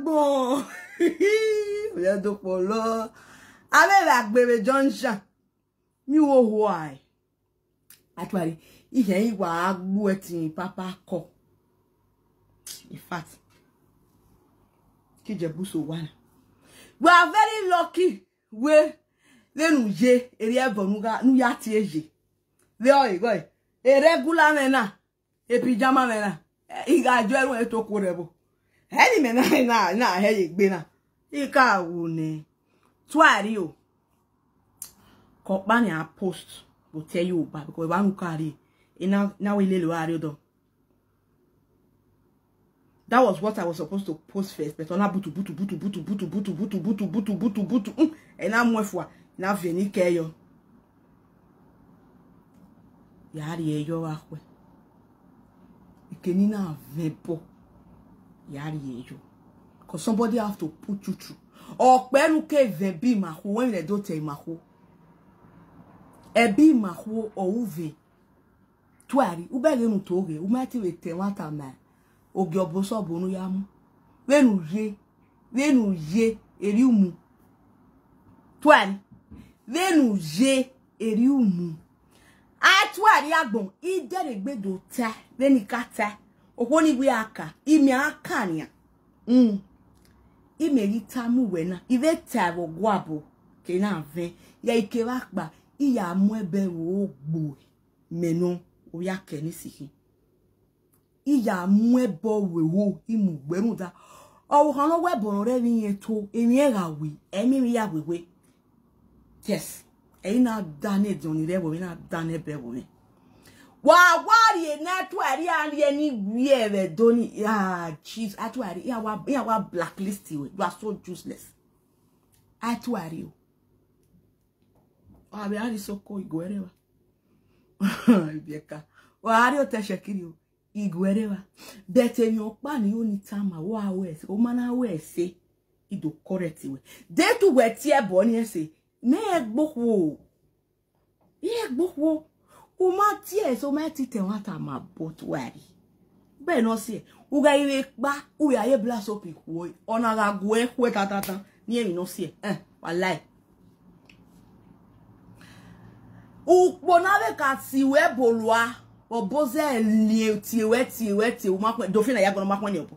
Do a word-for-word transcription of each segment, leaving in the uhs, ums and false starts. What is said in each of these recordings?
Agbọn. Oya dokpolo. Avbe vbe agbe vbe John Jean. Mi wo huae. Atuari, ihe i wa gbu ẹtin papa kọ. In fact, ki je buso wa na. You are very lucky. Wẹ, vbene u ye, erriọ ẹbọ ne u gha, ne u ya tie ye. Vbe ọre, vbe ọre, e regular mwẹ na, e pyjama mwẹ na, I gha jọ ẹre to kuo rẹ vbo. Ẹni mẹ na, na, na hẹ ye egbe na. I ka wu nẹ. Tuari o. Kọkpa ni a post, vbe otọ Yoruba, because evba ne u ka rrie, I na, na wẹ lele a rrie odọ. That was what I was supposed to post first, but ọ na butu, butu, butu, butu, butu, butu, butu, butu, butu, butu, butu, butu. Mm, ẹ na mu ẹfua, ẹ na viẹ ne I kẹ yọ. Ya rhie yọ vbe akhuẹ. Ekeni na vẹ ẹbọ. Ya rhie yọ. Because somebody have to put you through. Ọkpẹ ne u ke vẹ ẹbe ima khuo, wẹ emwi ne do te ima khuo. Ẹbe ima khuo, ọ u vẹ. Tuari, u bẹghe ne u to ghe, u ma te vbe ta ẹmwata ma ogie ọbo sọbo ne u ya mu. Vbene u ye, vbene u ye, erriọ umu. Tuari, vbene u ye, erriọ umu. A tuari agbọn, I dẹrhe egbe do ta, vbene I ka ta, okhuo ni wẹ a ka, imẹ a ka nian. Mm. Imẹ ghi tama uwẹ na, I vbe ta vbe ọguabọ, ke na vẹ, ya I kevbe akpa, I ya mu ẹbọ ẹvbo gbe uwẹ. Mẹ nọ, ovbi akẹ ni sikhin. I ya mu ẹbọ wẹ ho, I mu gbe rhunmwuda. Ọvbokhan ne ọ wẹ ẹbọ ne ọ rre vbe irẹn to, emwi ẹre gha wi, ẹ i miẹn emwi ya wewe. Yes. Ẹ i na da ne ediọn ni rre ẹvbo mwẹ, I na da ne ẹbọ ẹvbo mwẹ. Wa wa rhie ne a tuari a rhie ni wiẹ vbe ẹdẹ ni. Ah, Jesus, a tuari, iran wa, iran wa blacklist wẹ. You are so useless. A tuari o. Wa vbe a rhie isoko iguẹ rre evba. Ibiẹka. Wa rhie otọ ẹshẹkiri o. Iguẹ rre evba. But emwi ọkpa ni oni tama, wa wẹ ẹse, ọ ma na wẹ ẹse, I do correct wẹ. De te uwẹ tie ẹbọ ni ẹse, mẹ i gbe okhuo. I gbe okhuo. U ma tie ẹse, u ma te ta ẹmwata ma bọ tuari. Bẹghe ne ọ siẹ, u gha ivbe kpa, u ya ye black soap khuo, ọ na gha gu ẹ khuẹ tatatan, ne emwi ne ọ siẹ, eh, wa lae. Ukpo na vbe ka si wẹ bolua, ọbo zẹ liẹn tie wẹ, tie wẹ, tie, u ma khuẹ, dolphin na ya gbọnọ ma khuẹ ni ọbo.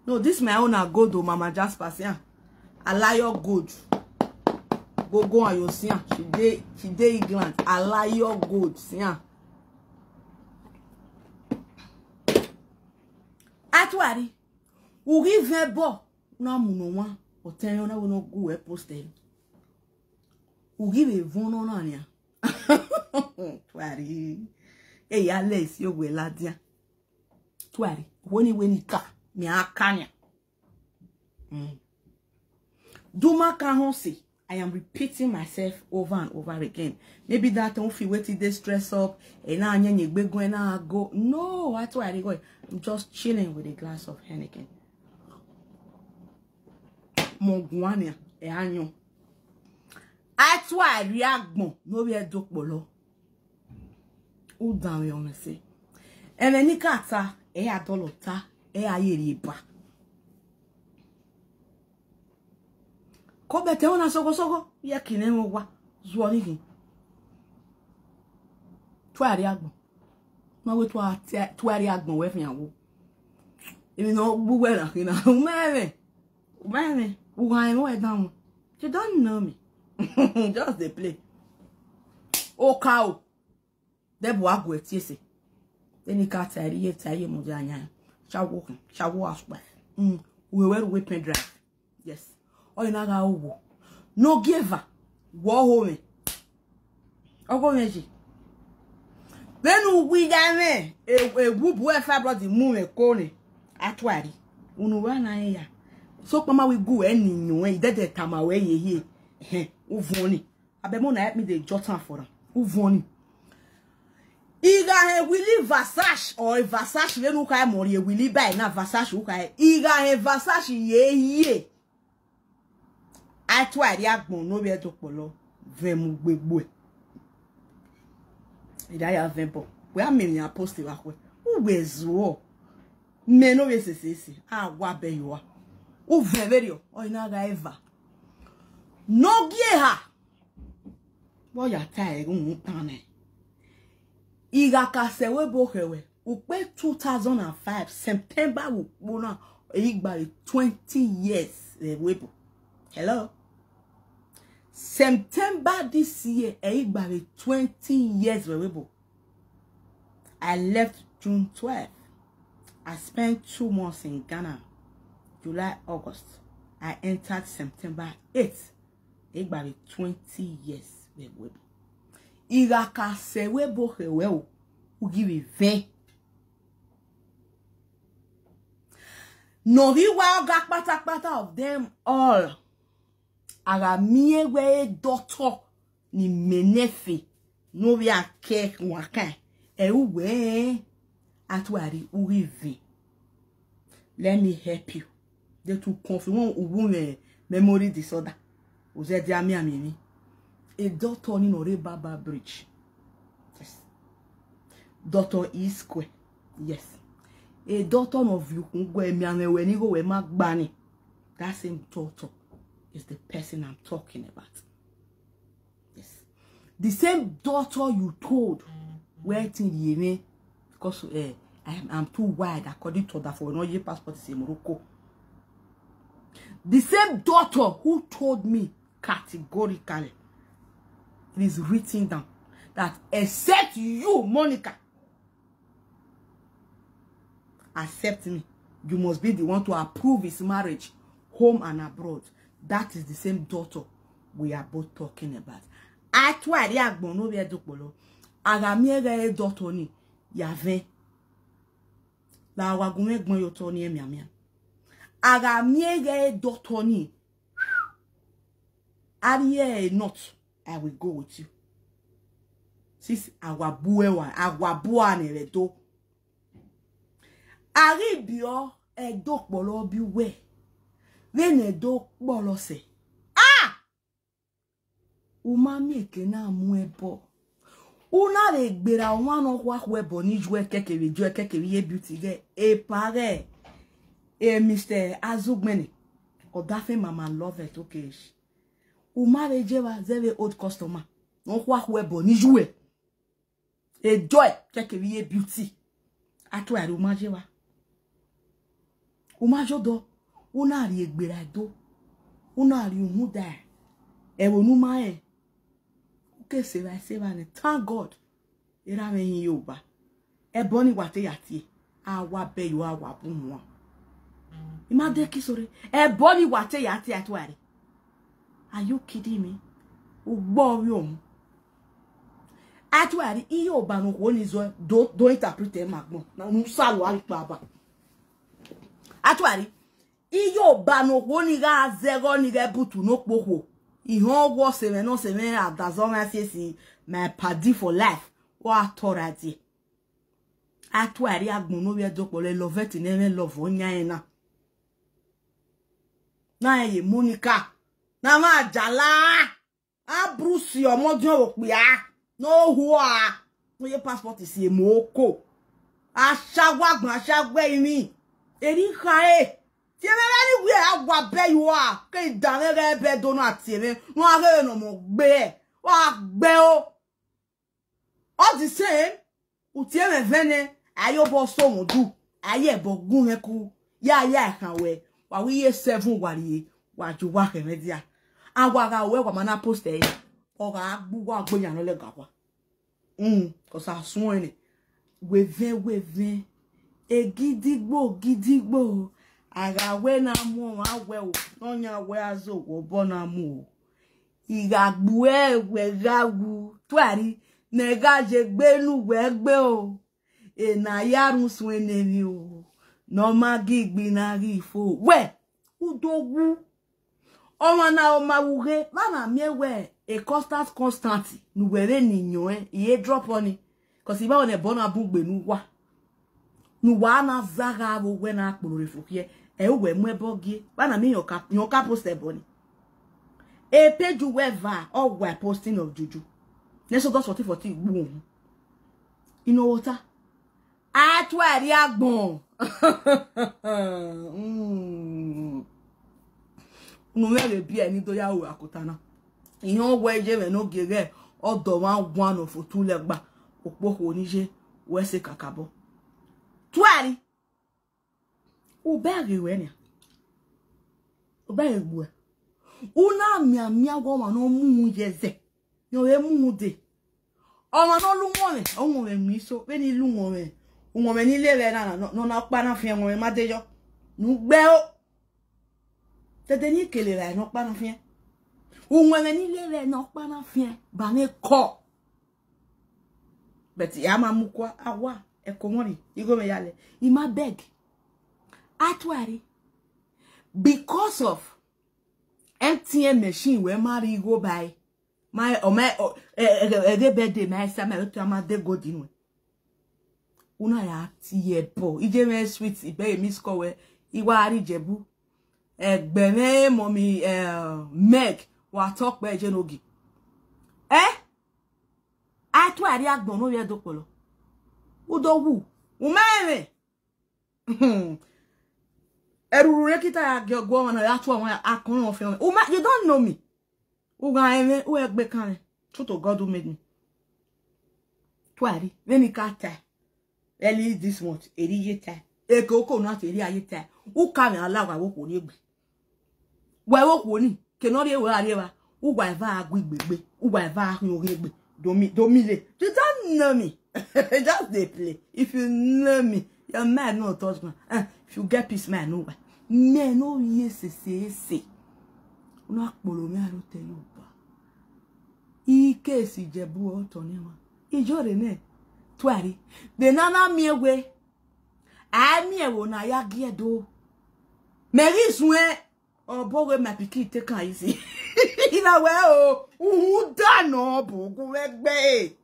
No, this my own na gold o, Mama Jasper, sian. Alayo gold. Go, go and you sian. She dey, she dey England. Alayo gold, sian. A tuari. U ghi vẹ ẹbọ, na mu ne ọmwa, ọtẹn na wẹ ne ọ gu ẹ post ẹ. U ghi vbe vuọn nọ na nian. Tuari. Eya lẹ esi owẹ ladian. Tuari, wẹ ni wẹ ni ka, mẹ a ka nian. Mm. Do ma ka họn si, I am repeating myself over and over again. Maybe that don't feel wetin dey stress up, ẹ na yẹn yẹn gbe gun, ẹ na go. No, a tuari go. I'm just chilling with a glass of Heineken. Mọ guan nian, ẹ a yọn. A tuari agbọn, ne ovbi ẹdokpolo. U danmwehọ mwẹ ẹse. Ẹmwẹ ne I ka ta, ẹ ya dọlọ ta, ẹ ya ye rhie ba. Ko bẹtẹ ẹmwẹ na sogho sogho, ye ẹki ne ẹmwẹ owa, zuọ ni khin. Tuari agbọn. Ma wẹ tua, tuari agbọn wẹ fian wo. Emwi ne ọ gbe uwẹ na khin na, u ma rẹn mwẹ. U ma rẹn mwẹ. U gha rẹn mwẹ, u dan mwẹ. You don't know me. Just dey play. Okaro. Dẹbu a gu ẹre tie ẹse. Vbene I ka ta ẹre, I ye ta, I ye mudia yan. Shawo khin, shawo housewife. Mm, uwẹ wẹ ru uwẹ pen drive. Yes. Ọ i na gha owo. Ne ogieva, wẹ ọghomwẹ. Ọghomwẹ yi. Vbene u wi ya mwẹ, e, e wu bu ẹ fibroid mu mwẹ ko nẹ. A tuari. Unu wa na rẹn ya. Sokpan ma wẹ I gu ẹ ni yọn, idẹdẹ tama wẹ ye hie. Ẹhẹn, u vuọn ni. Abeg, make una help me dey jot am for am. U vuọn ni. I gha hẹ Willie Versace, or Versace vbene u kha mọ rrie Willie ba na, Versace u kha hẹ. I gha hẹ Versace ye hie. A tuari agbọn ne ovbi ẹdokpolo vẹ mu gbegbuẹ. I da ya vẹ bọ. Wẹ a miẹn emwi a post vbe akhuẹ. Uwẹ zuọ. Mẹ ne ovbi esese ese, a wa bẹ ye ua. U vẹn vberriọ, ọ i na gha eva. Ne ọ gie eha, vbe ọ ya ta ẹre ghunmwuda tan nẹ. I gha ka sẹ ẹvbo ebo khẹ ruẹ, ukpe two thousand and five, September vbe ukpo na, ẹ i gba vbe twenty years vbe ẹvbo ebo. Hello? September this year, ẹ i gba vbe twenty years vbe ẹvbo ebo. I left June twelve. I spent two months in Ghana, July, August. I entered September eight. Ẹ i gba vbe twenty years vbe ẹvbo ebo. I gha ka sẹ ẹvbo ebo khẹ ruẹ o, u ghi vbe vẹn. Ne ọ ghi wa ọga kpatakpata of them all. A gha miẹn wẹ e dọtọ ni mẹ nẹfe ne ovbi a kẹ wan kan, ẹ i wẹ, a tuari u ghi vẹn. Let me help you. They to confirm uwu mwẹ memory disorder. Ozẹdia mianmian emwi. A doctor ni nọ rre Baba Bridge. Yes. Doctor Isque. Yes. A doctor nọ viọ ukhunmwu guẹ, mianmwẹ wẹ ne igho wẹ ma gba ni. That same doctor is the person I'm talking about. Yes. The same doctor you told where thing ye me because uh, I'm, I'm too wide according to that for no ye passport is in Morocco. The same doctor who told me categorically, it is written down that except you, Monica, accept me, you must be the one to approve his marriage, home and abroad. That is the same daughter we are both talking about. Atuari agbọn ne ovbi Ẹdo kpọlọ, a gha miẹn ghẹ e daughter ni ya vẹn. La wa gu mwẹ gbọn ye otọ ni ẹmianmian. A gha miẹn ghẹ e daughter ni, a rhie not, I will go with you. Since a wa bu ẹwa, a wa bu a nẹ vbe Ẹdo. A ghi biẹ Ẹdo kpọlọ bi uwẹ, vbene Ẹdo kpọlọ sẹ. Ah! U ma miẹn eke na mu ẹbọ. U na vbe gberra ọmwa ne ọ khua khu ẹbọ ni yu ẹkẹkẹ vbe yu ẹkẹkẹ vbe iye beauty ghẹ epa ghẹ. Eh, Mister Azugbẹnẹ, ọdafẹn mama love it, okay. U ma vbe je evba zẹ vbe old customer ne ọ khua khu ẹbọ ni yu ẹ. Ejoy kẹkẹ vbe iye beauty. Atuari u ma je evba. U ma je odọ, u na rhie egbe ra Ẹdo, u na rhie uhunmwu da ẹvbo ne u ma rẹn. U ke se evba, se evba nẹ, thank God. Erha mwẹ hin ye oba. Ẹbọ ni wa te ya tie, a wa bẹ yo, a wa bu muan. I ma de kiss ore. Ẹbọ ni wa te ya tie, Atuari. Are you kidding me? Ugbọ vbe ọmọ. Atuari, iye oba ne okhuo ni zọ, do, do interpret ẹ ma gbọn. Na nu sa ru a kpa ba. Atuari, iye oba ne okhuo ni gha zẹghẹ ni ghẹ butu ne okpokhuo. Ihọn wọ se mwẹ nọ se mwẹ adazọ mwẹ asiesi, my paddy for life. Wa tọra die. Atuari agbọn ne ovbi Ẹdo kpọlọ, love it ne mwẹ love ọ yan ẹna. Na rẹn ye Monica, na mwẹ ajala. A brusi ọmọdiọn vbe okpia ne ohua ne ye passport si emu oko. Ashawa gbọn, ashawa ẹrinmwi. Eri khare. Tie mwẹ vbe ni wiẹ a wa bẹ ye ua, ke I da mwẹ ghẹ ẹbẹdẹ na tie mwẹ, ne a ghe ne ọmọ gbe, wa gbe o. All the same, u tie mwẹ vẹn nẹ, a ye obọ so mwẹ udu, a ye ẹbọ gu mwẹ ku, ya ya ẹkhan wẹ, wa wẹ iye seven wa rrie, wa ju wa khẹ mwẹ dia. A wa gha wẹ wa ma na post ẹre, ọ gha gbe uwa gbe yan nọ lẹga wa. Mm, cause a suẹn nẹ, wẹ vẹn, wẹ vẹn, egidigbo, gidigbo, a gha wẹ na mu ọmwa wẹ o, ne ọ yan wẹ a zo wẹ obọ na mu o. I gha gbe uẹ wẹ gha wu, Atuari, ne ẹ gha ye egbe ne uwẹ gbe o. Ena ya rhun suẹn ne emwi o, ne ọ ma ghi gbe na ghi fo. Wẹ, u do wu. Ọmwa na ọ ma wu ghe, vbe a na miẹn wẹ e constant constant ne uwẹ vbe ni yọn ẹn, I ye drop ọni. Cause I vbe aro ne ẹbọ na bun gbe ne uwa. Ne uwa na zagha vbe owẹ na kpolo rre fo khiẹ, ẹ i wẹ mu ẹbọ gie, vbe a na miẹn yọn ka, yọn ka post ẹbọ ni. E page uwẹ eva, ọ wa posting of juju. Ne Exodus fourteen fourteen gbu uhun. Ino wota. A tuẹ rrie agbọn. Mm. Unu mwẹ vbe biẹ ne I do ya ru akota na. Iran wẹ iye mwẹ ne ogie ghẹ ọdọ mwa guan nọ fo tu lẹgba, okpokhuo ni ye wẹ sẹ kakabọ. Tuẹ rrie. U bẹghe ruẹ nian. U bẹghe gbuẹ. U na mianmian wẹ ọmwa ne ọ mu uhunmwu ye ẹzẹ, ne ọ vbe mu uhunmwu dee. Ọmwa ne ọ lu uwọnmwẹ, uwọnmwẹ mu iso, vbene I lu uwọnmwẹ, uwọnmwẹ ne I le vbe na, na, na, na ọkpa na fian, uwọnmwẹ ma de yọ. Ne u gbe o. Dede ne I kele ra ne ọkpa na fian. Uwọnmwẹ ne I le vbe na ọkpa na fian, ba mwẹ kọ. But ya ma mu kua, a wa, ẹko mwẹ rri, igho mwẹ ya lẹ. I ma beg. A tuẹ rrie. Because of M T N machine wẹ ma rri igho ba ẹre. Ma, ọ ma, ọ, ẹ, ẹ, ẹ, ẹghe birthday ma sa ma, ọ ma de gold nuẹn. U na ya tie ẹbọ. Iye mwẹ sweet, I bẹghe miss call wẹ, I wa rrie Ijebu. Ẹgbẹe mwẹ mummy, eh, Meg, wa tọ kpẹ je nogie. Eh? A tuẹ rrie agbọn ne ovbi Ẹdo kpọlọ. U do wu, u ma rẹn mwẹ. Erhurhu ne kita ya gie ọguọmwa na, ya tuẹ ọmwa akọnrẹn ọfian. U ma, you don't know me. U gha rẹn mwẹ, u ẹgbe kan mwẹ. True to God who made me. Tuẹ rrie, vbene I ka tae. Early this month, erriọ I ye tae. Eke oko na te erriọ a ye tae. U ka mwẹ a la wa vbe okhuo ni egbe. Wa vbe okhuo ni, ke ne ọ rrie wẹ a rrie evba. U wa eva a gu igbegbe, u wa eva a khian oghian egbe. Do mi, do mi le. You don't know me. Just dey play. If you know me, your mind no touch ground. Eh, if you get peace mind, no wa. Mẹ ne ovbi ese ese ese. U na kpolo mwẹ aro te ye oba. I ke si Ijebu otọ ne emwa. Ijọre nẹ, tuẹ rrie. Vbe ne a na miẹn wẹ, a miẹn ẹvbo ne a ya gie Ẹdo. Mẹ ghi suẹn, ọ bọ wẹ my pikin take am easy. I na wẹ o, uhuda nọ bu gu vbe gbe.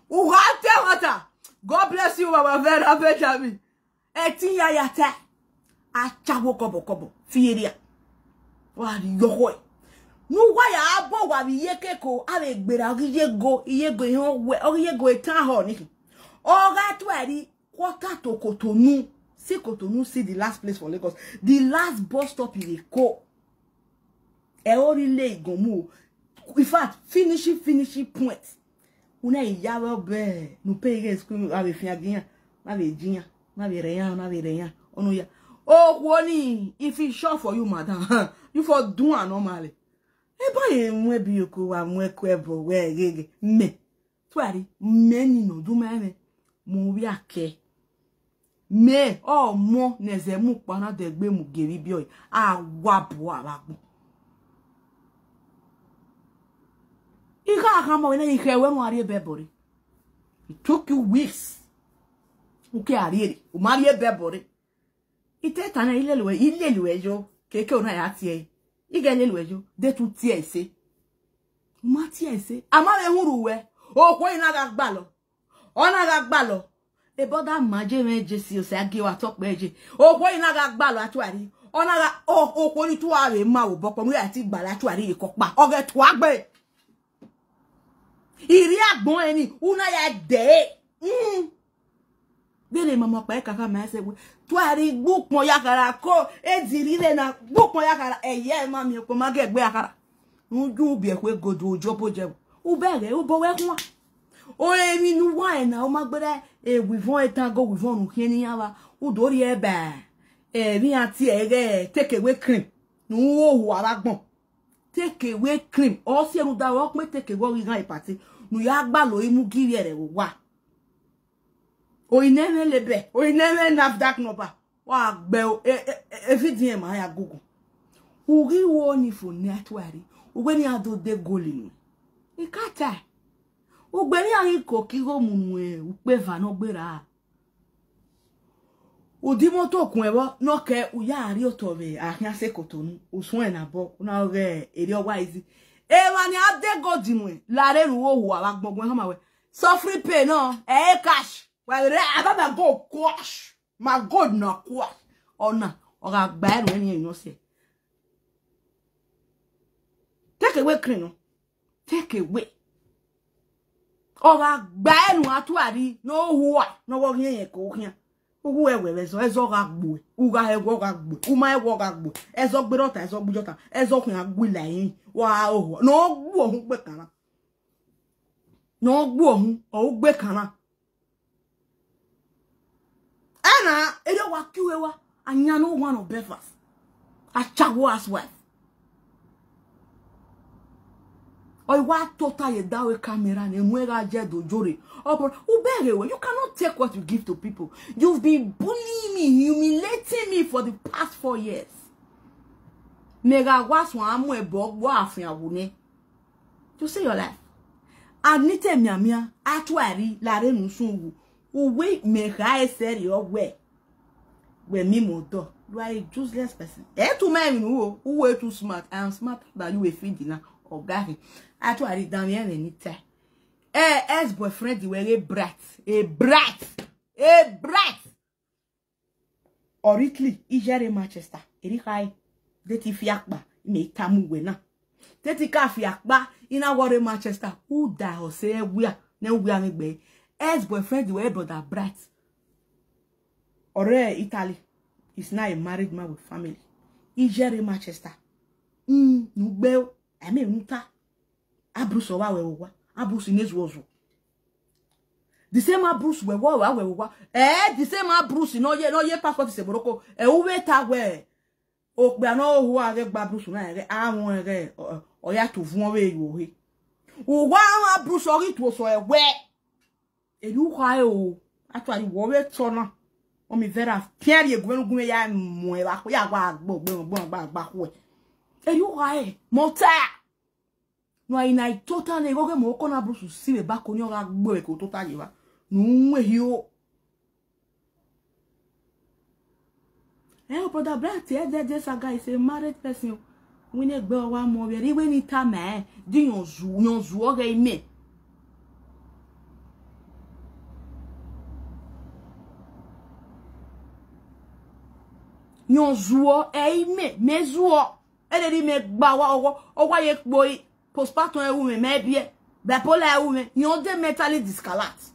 U gha te ẹmwata. God bless you, Baba Vera Benjamin. Ẹtin ya ya tae, a cha wo kọbọkọbọ fi erriọ. Wa rhie ọkhọe. Ne uwa ya bọ wa vbe iye keko, a vbe gberra ọghe iyego, iyego ehọn wẹ, ọghe iyego etan họ ni. Ọ gha tuẹ rrie, quarter to Cotonou. See Cotonou, see the last place for Lagos. The last bus stop in Eko. Ẹ o rhie le igan mu o. In fact, finishing, finishing point. Una ya vbe ọbẹ ne u pay ighe school, a vbe fian gie iran, na vbe ji iran, na vbe rẹ iran, na vbe rẹ iran. Ọnọ ya. Okhuo ni, if e sure for you, madam, you for do am normally. Eba ye mu ẹbi oko wa mu ẹko ẹbọ wẹ gheghe. Mẹ, tuẹ rrie, mẹ ni nọ, do mẹ mwẹ. Mu ovbi akẹ. Mẹ, ọmọ ne ẹzẹ mu kpa na dẹgbe mu gie vbe ibiọe, a wa bu a vbe agbọn. I gha khama wẹ na, I khẹ wẹ ne u rhie bẹbọ rre. It took you weeks. U ke a rhie rre, u ma rhie bẹbọ rre. I te ta na, I lele uẹ, I lele uẹ yo, keke u na ya tie ẹre. I ghẹ lele uẹ yo, de te u tie ẹre ẹse. U ma tie ẹre ẹse. A ma vbe hurhu uẹ, okhuo i na gha gbalọ. Ọ na gha gbalọ. Ebọda ma je mwẹ je si osẹ a gie wa tọ kpẹ je. Okhuo i na gha gbalọ atuari. Ọ na gha, o-, okhuo ni tua vbe ma vbe obọ kpọ, ne u ya ti gbalọ atuari ye kọkpa. Ọ ghẹ tua gbe. I rhie agbọn ẹre ni, u na ya dẹ. Mm. Vbene mama ọkpa i kaka ma ẹse wẹ, tuari gbe ukpọn ya khara ko, edi rhire na, gbe ukpọn ya khara, ẹyẹ ma miẹn ukpọn ma gie ẹgbe ya khara. Uju ubiẹ khue godo ojọ bo jẹ. U bẹghe, u bọ wẹ khuan. O emwi ne u wa rẹn na, u ma gberra, e wivọn etan go wivọn ne u khian ne iran vba, u do rhie ba, emwi iran tie ẹghẹ take away cream, ne u ho ohu avbe agbọn. Take away cream, ọ si ẹre u da, ọ kpe take away ọghe ighan party, ne u ya gbalọ imu gi vbe ẹrẹ vbe owa. Orinmwẹ lebe, orinmwẹ NAFDAC number, wa gbe o, e, e, e, evidiẹn ma ya gogo. U ghi ru ọni fo ne atuari, u wẹ ne iran do de goli nuẹn. I ka tae. Ugbẹn ne iran ghi koko igho mu nuẹn ukpeva ne ọ gberra. U di imoto kun ẹvbo, ne ọ kẹ u ya rrie otọ vbe akhian sẹ Kotonu, u suẹn nabọ, u na ghe erriọ wa izi. Emwa ni a de gold nuẹn, la rre ne u ho ohu avbe agbọn, gu ẹn khama wẹ, so free pay nọ, ẹ i re cash. Wa vbe rre, a ba ma gold cash, ma gold na cash. Ọna, ọ gha gba ẹre ẹre ne ọ sẹ. Take away cream nọ. Take away. Ọ gha gba ẹe ne a tuari ne ọ hua, ne ọ vbe ghi ẹn ko khian. Uwu ẹwẹ vbe ẹzọ, ẹzọ gha gbe uẹ, u gha hẹ ẹwẹ ọ gha gbe uẹ, u ma hẹ ẹwẹ ọ gha gbe uẹ, ẹzọ gberọta, ẹzọ gbujọta, ẹzọ khian gui la emwi, wa ohuọ, ne ọ gbe uhunmwu gbe kanna. Ne ọ gbe uhunmwu, ọ gbe kanna. Ẹna, erriọ wa kie uwa, a yan ne one of breakfast. A cha wo housewife. Ọ wa tota ye da wẹ camera ne mu ẹgha je do jore. Ọ bọ, u bẹghe wẹ, you cannot take what you give to people. You've been bullying me, humiliating me for the past four years. Mẹ gha wa suẹn a mu ẹbọ gbe afian wu nẹ. To save your life. A ni te mianmian, a tuari la rre ne usun wu. Uwẹ mẹ kha ẹsẹ rriọ wẹ. Wẹ mi mu ọdọ. You are a useless person. Ẹ tu ma emwi ne u ro, u wẹ too smart. I am smarter than you, a feed na. Ọ gha khin. A tuari danmwẹ ẹmwẹ ni ta. Eh, ex-boyfriend wẹ ghe bright. A bright. A bright. Ọ rhie Italy, iye rre Manchester, erriọ khae, de te I fi akpa, I mẹ I tama uwẹ na. De te I ka fi akpa, I na wọ rre Manchester, u da ọse ẹwia, ne ẹwia mwẹ gbe. Ex-boyfriend wẹ brother Bright. Ọ rre Italy, is now a married man with family. Iye rre Manchester. Mm, ne u gbe o, a mẹ unu ta. Abruce ọ wa wẹ vbe owa, Abruce ne zuọzuọ. The same Abruce wẹ wa wa wẹ vbe owa. Eh, the same Abruce ne ọ ye, ne ọ ye passport sẹ Morocco. Ẹ, u vbe ta wẹ, okpia ne ọ hua ghẹ gba Abruce na ghẹ, a wọn ghẹ, ọ, ọ ya tu vuọn vbe yo he. U wa wan Abruce ọ ghi tuo sọ ẹwẹ. Erriọ u kha re o, a tuari wẹ vbe tọ na. Ọ mi vera fian rhie gu mwẹ ne u gu mwẹ ya mu ẹvba, ya wa gbọ, gbọ, gbọ, gba, gba khuẹ. Erriọ u kha re, mẹ ọ ta. No, I na tota ne igho ghe mẹ ọkọ na Bruce si vbe balcony, ọ gha gbe ẹvbo tota ye evba. Ne u wan ehio. Eh, brother Bright, eh, that, that saga is a married person. Wẹ ne egbe ọ wa mu vbe rre, wẹ ne I tama, eh, di yọn zu, yọn zu ọghe imẹ. Yọn zuọ, ẹ imẹ, mẹ zuọ. Ẹrerri mẹ gba wa, ọ wa, ọ wa ye kpo i, postpartum ẹ ru mwẹ, mẹ biẹ, bipolar ẹ ru mwẹ, yọn de mentally discalate.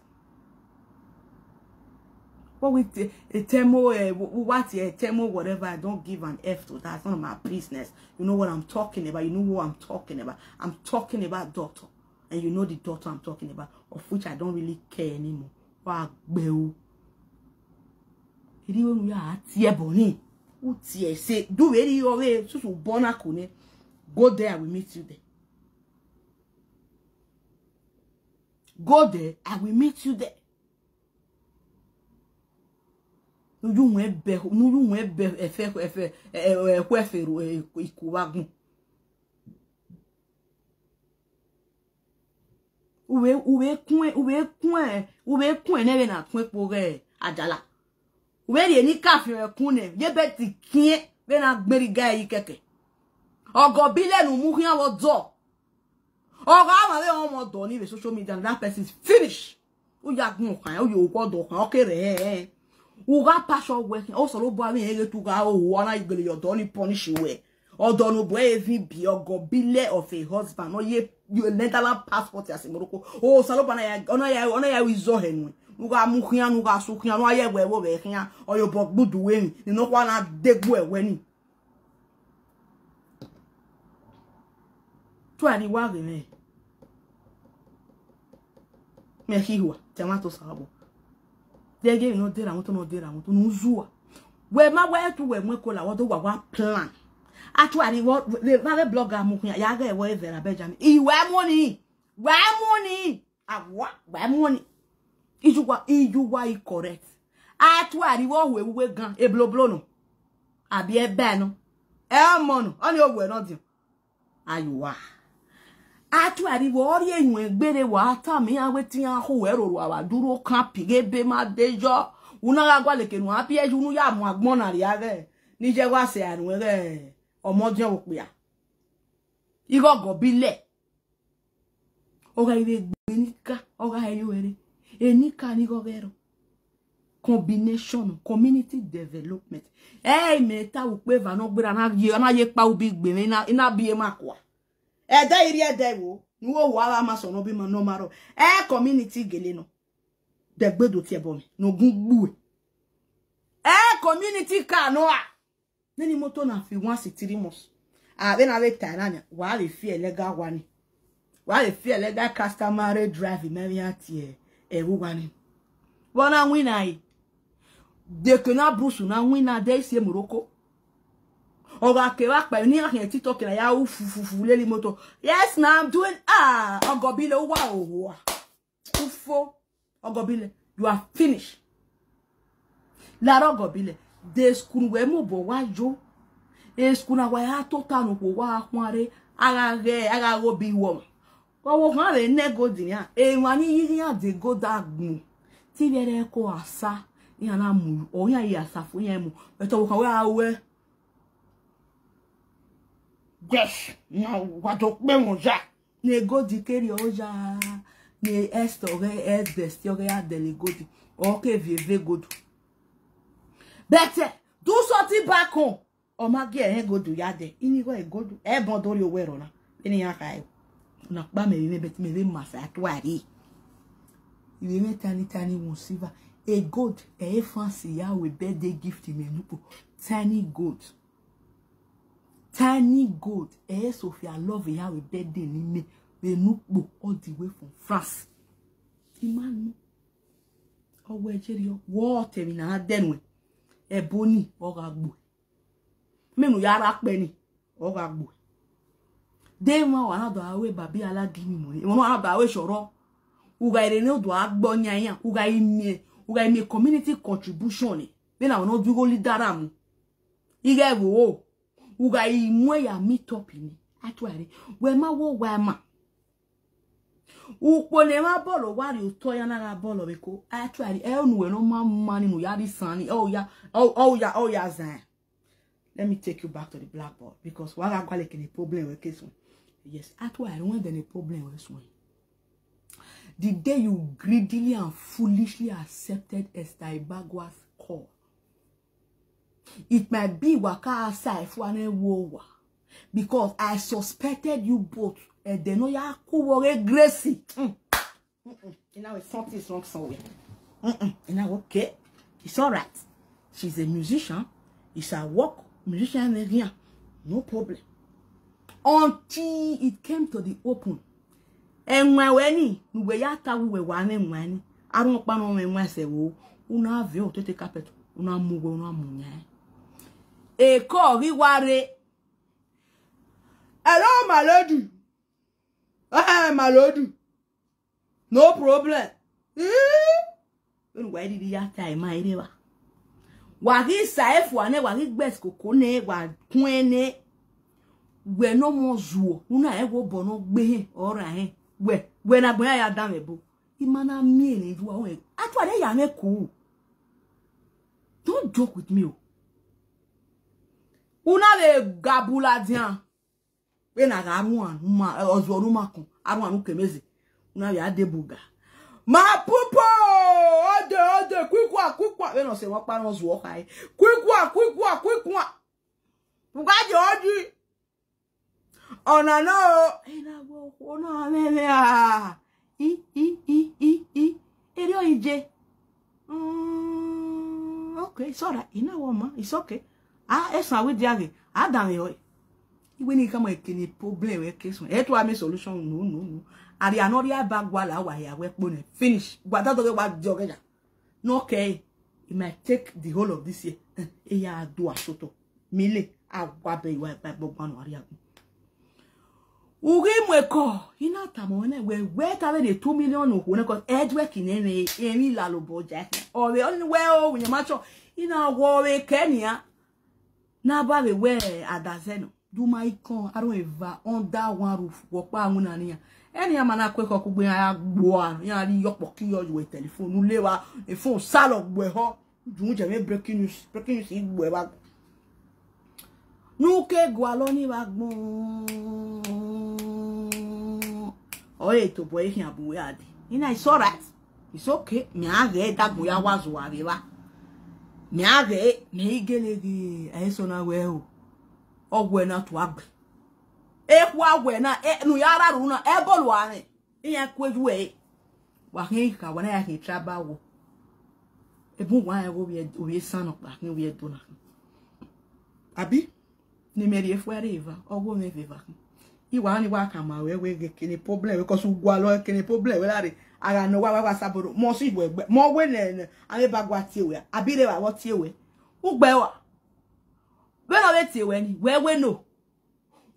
What we t-, a thermo, eh, w-, w-, what, eh, thermo, whatever, I don't give an F to that. It's none of my business. You know what I'm talking about. You know who I'm talking about. I'm talking about doctor. And you know the doctor I'm talking about, of which I don't really care anymore. Wa gbe o. Erriọ wẹ ne u ya tie ẹbọ ni. U tie ẹse. Do vberriọ vbe susu bọ na ko nẹ. Go there, I will meet you there. Go there, I will meet you there. Ne u yu wẹ bẹ, ne u yu wẹ bẹ ẹfe, ẹfe, ẹ, ẹ, ẹkhuẹ ẹfe ro, ẹ, iku vbe agbọn. U vbe, u vbe kuẹn, u vbe kuẹn, u vbe kuẹn nẹ vbene a kuẹn kpo ghe ajala. U vbe rhie ne I ka fian ẹkun nẹ, ye bed khian vbene a gberra igẹ yi kẹkẹ. Ọgọ bilẹ ne u mu khian vbe ọdọ. Ọ gha mwẹ vbe ọmọ ọdọ ni vbe social media, that person is finish. U ya gun ọkhan, u ye owa ọdọ khan, ọ kere ẹnrẹn. U gha pass ọwẹ khian, Osanobua vbe rẹn ghe te u gha ro, ọ na gele ye ọdọ ni punish wẹ. Ọdọ ne obọ ẹre vin bi ọgọ bilẹ of a husband, ọ ye, ye Netherlands passport ya sẹ Morocco. Osanobua na ya, ọ na ya, ọ na ya ru izọ hẹ nuẹn. Ne u gha mu khian, ne u gha su khian, ne u gha ye ẹvbo ẹvbo vbe khian, ọ ye obọ gbudu emwi, ne nọkhua na degbe ẹwẹ ni. Tuari wa ghe mwẹ. Mẹ khi hua, te ẹmwata Osanobua. Deghẹ emwi ne ọ dera mwẹ otọ, ne ọ dera mwẹ otọ, ne u zua. Wẹ ma wẹ tu wẹ mu ẹko la, wẹ do wa wa plan. A tuari wọ, vbe, vbe blogger mu khian, ya ghẹ wẹ vbe ra Benjamin. I wẹ mu ni, wẹ mu ni. A wa, wẹ mu ni. Iyuwa, iyuwa i correct. A tuari wọ hu ewu gan, ebloblo nọ. Abi ẹbẹ nọ. Ẹ ọmọ nọ, ọni ovbuẹ nọ diọn. Ayowa. A tuari vbe ọ rhie yuẹn gbere wa tama iran wẹ te iran khu ẹre oro a vbe duro kan pi ghe ebe ma de yọ. U na gha gualọ eke ne u gha biẹ ye unu ya mu agbọn na rria ghẹ. Ne I ye wa sẹ aro ẹghẹ ọmọ ọdiọn vbe okpia. Ighọghọ bilẹ. Ọ gha vbe gbe enika, ọ gha yo ẹre. Enika ni ighọghọ ẹre. Combination, community development. Ẹ i mẹ ta ukpe eva ne ọ gberra na ye, na ye kpa ubi gbe mwẹ, na, na biẹ ma kua. Ẹdẹ i rri ẹdẹ vbo, Ne uwa wa vbe ama sẹ nọ, ọ be ima ne ọ ma rrọọ. Ẹ community gele nọ. Dẹgbe do tie ẹbọ mwẹ, ne ogun gbu ẹ. Ẹ community car nọ a. Nene imoto na fi once in three months. A vbe na vbe ta na nia, wa vbe fi ẹlẹga wa ni. Wa vbe fi ẹlẹga customary drive mẹ vbe iran tie ẹvbo wa ni. Vbe ọ na winna ẹre? Deke na brusu na winna de isi Morocco. Ọ gha kevbe akpa ne iran khian TikTok na ya ru fufufu lele imoto. Yes, now I'm doing, ah, Ọgọbile, uwa owa. Ufo, Ọgọbile, you are finished. Lare Ọgọbile, de school wẹ mobọ wa yo. E school na wa ya tota ne okhuo wa khuan rre, a gha ghẹ, a gha gho bi wọ. Ọvbokhan vbe ne gold nian, emwa ni yi iran de gold agbọn. Te ivbi ẹre ko asa, iran na mu, ọ iran ya asa fo iran mu. But ọvbokhan wẹ a ruẹ. Yes, na wa do kpe mwẹ oya. Ne gold kere oya, ne Esther ọghe, Esther ọghe ya dẹle gold. Ọ ke viẹ eve gold. But, eh, do something back home. Ọ ma gie ẹre gold ya dẹ. Ini igho gold. Ẹbọn do rrie owẹ rọ na. Vbene iran kha ẹre. Na kpa mẹ vbe mẹ, but mẹ vbe ma sa tuari. Ivbi mwẹ tiny, tiny one silver. E gold, ẹ i fancy ya wẹ birthday gift mẹ ne ukpo. Tiny gold. Tiny gold, ẹ i Sophia Love ya wẹ birthday ne imẹ vbe ne ukpo all the way from France. I ma nọ. Ọ wẹ Jerry, ọ wọ ọtẹn emwi ne a dẹ nuẹn. Ẹbo ni, ọ gha gbo. Mẹ ne u ya rre akpẹ ni, ọ gha gbo. De emwa wa na do aro eba bi ala gi ni mu, emwa na do aro eshọrọ. U gha rre ne u do a gbọ yan iran, u gha i miẹn, u gha i miẹn community contribution ni. Vbene ọ na du igho leader ra mu. Ighẹ vbo, u gha i mu ẹre ya meet up ni. Atuare, wẹ ma wo wa ma. Ukpo ne emwa bọlọ wa rrie otọ ya na gha bọlọ vbe ko. Atuare, ẹ unu wẹ ne ọ ma ma ni ne u ya rre isan ni, ọ ya, ọ, ọ ya, ọ ya zan. Let me take you back to the blackboard because wa gha gualọ kene problem wẹ ke suẹn. Yes, atuare, wẹn dẹ ne problem wẹ suẹn. The day you greedily and foolishly accepted Esther Ibagwa's call, it might be wa ka sa ẹfua ne wo wa, because I suspected you both. Ẹdẹ ne ọ ya ku vbe ọghe Grace. Mm. Mm-mm. You know, something is wrong somewhere. Mm-mm. You know, okay. It's all right. She's a musician. It's her work. Musician area. No problem. Until it came to the open. Ẹwaẹn wẹ ni, ne uwẹ ya ta wẹ uwẹ wa mwẹ ẹwaẹn ni. Arhuẹn ọkpa ne ọ mwẹ ẹwaẹn sẹ vbo, u na viọ otete carpet, u na mu uwẹ, u na mu yan. Eko ghi wa rre. Hello, my lady. Eh, my lady. No problem. Eh? Vbene uwa rhirhi ya ta ima rre evba. Wa ghi sa ẹfua nẹ, wa ghi gbe ẹsikoko nẹ, wa kuẹn nẹ. Wẹ ne ọ mọ zuọ, u na rẹn wẹ obọ ne ọ gbe hẹn, ọ ra hẹn. Wẹ, wẹ ne agbọn ya ya danmwẹ ebo. I ma na miẹn ne erha ruẹ. Atuare ya mwẹ ku. Don't joke with me o. U na vbe ga bu ladian. Vbene a gha ruan ne uma, ọzuọ ne uma kọn, a ruan ne ukemeze. U na vbe a de bu ga. Ma pupo! Ọdẹ, ọdẹ, kwikua, kwikua. Vbene ọ sẹ emwa ọkpa ne ọ zuọ khare. Kwikua, kwikua, kwikua. Uga je ọdi. Ọna nọ o. Ena wẹ okhuo na mwẹ mwẹ a. I, i, i, i, i. Erriọ i je. Mm, okay, it's all right. I na wẹ ọma, it's okay. Ah, esan wẹ dia ghe, a danmwẹ ọre. Iwẹ ne I khama ẹre kene problem wẹ ke suẹn. Ẹ tua me solution, no, no, no. Aria ne ọ rhia ba guala wa hia wẹ kpo nẹ. Finish. Wa da dọghe wa di ọghe ya. No, okay. It might take the whole of this year. Eh, e ya do asotọ. Mi le, a wa bẹ iwa ẹgbẹgbọgban ne ọ rhia gun. U ghi mu eko, I na tama ruẹ nẹ, wẹ, wẹ ta vbene two million okhuo nẹ, 'cause ẹdwẹ ki nẹ mwẹ emwi lalobọ ja. Ọ vbe, ọ ni wẹ o, winna ma chọ, I na wọ vbe kẹ nian. Na ba vbe wẹ adazẹ nọ. Do ma ikọn, arhuẹn eva, under one roof, wẹ ọkpa winna nian. Ẹni a ma na ku ekhọe kugbe iran ya gbuẹ, iran rhie iyọkpọ ke iyọ ye telephone, u le evba, e phone salọ gbuẹ họ. Udu jẹ mwẹ breaking news, breaking news i gbuẹ vbe agbọn. Ne u ke gualọ ni vbe agbọn. Ọ re tobọ e khian bu wẹ a dee. Ina, it's all right. It's okay. Mẹ a ghẹ dagbọn ya wa zua vbe evba. Mẹ a ghẹ, mẹ i gele ghe, ẹ i sẹ ọna wẹ o. Ọ wẹ na tua gbe. Ekhua wẹ na, e, ne u ya rra ru na, ẹbọ lua mwẹ. Iran ku eju ẹre. Wa khian kha, wa na ya khian traba wọ. Ebun wa rẹn ghe ovbi, ovbi esan nọkpa khin, ovbi Ẹdo na khin. Abi? Ne imẹ rhie fua rre eva, ọghe mwẹ vbe eva khin. I wa ni wa ka ma ruẹ wẹ ghe kene problem, because u gualọ kene problem wẹ ra rre, a gha nọ wa, wa, wa saboro, mọ si wẹ gbe, mọ wẹ nẹ, nẹ, a vbe ba gua tie wẹ, abi rre wa vbe tie wẹ. Ugbẹ wa. Vbene ọ vbe tie wẹ ni, wẹ wẹ no.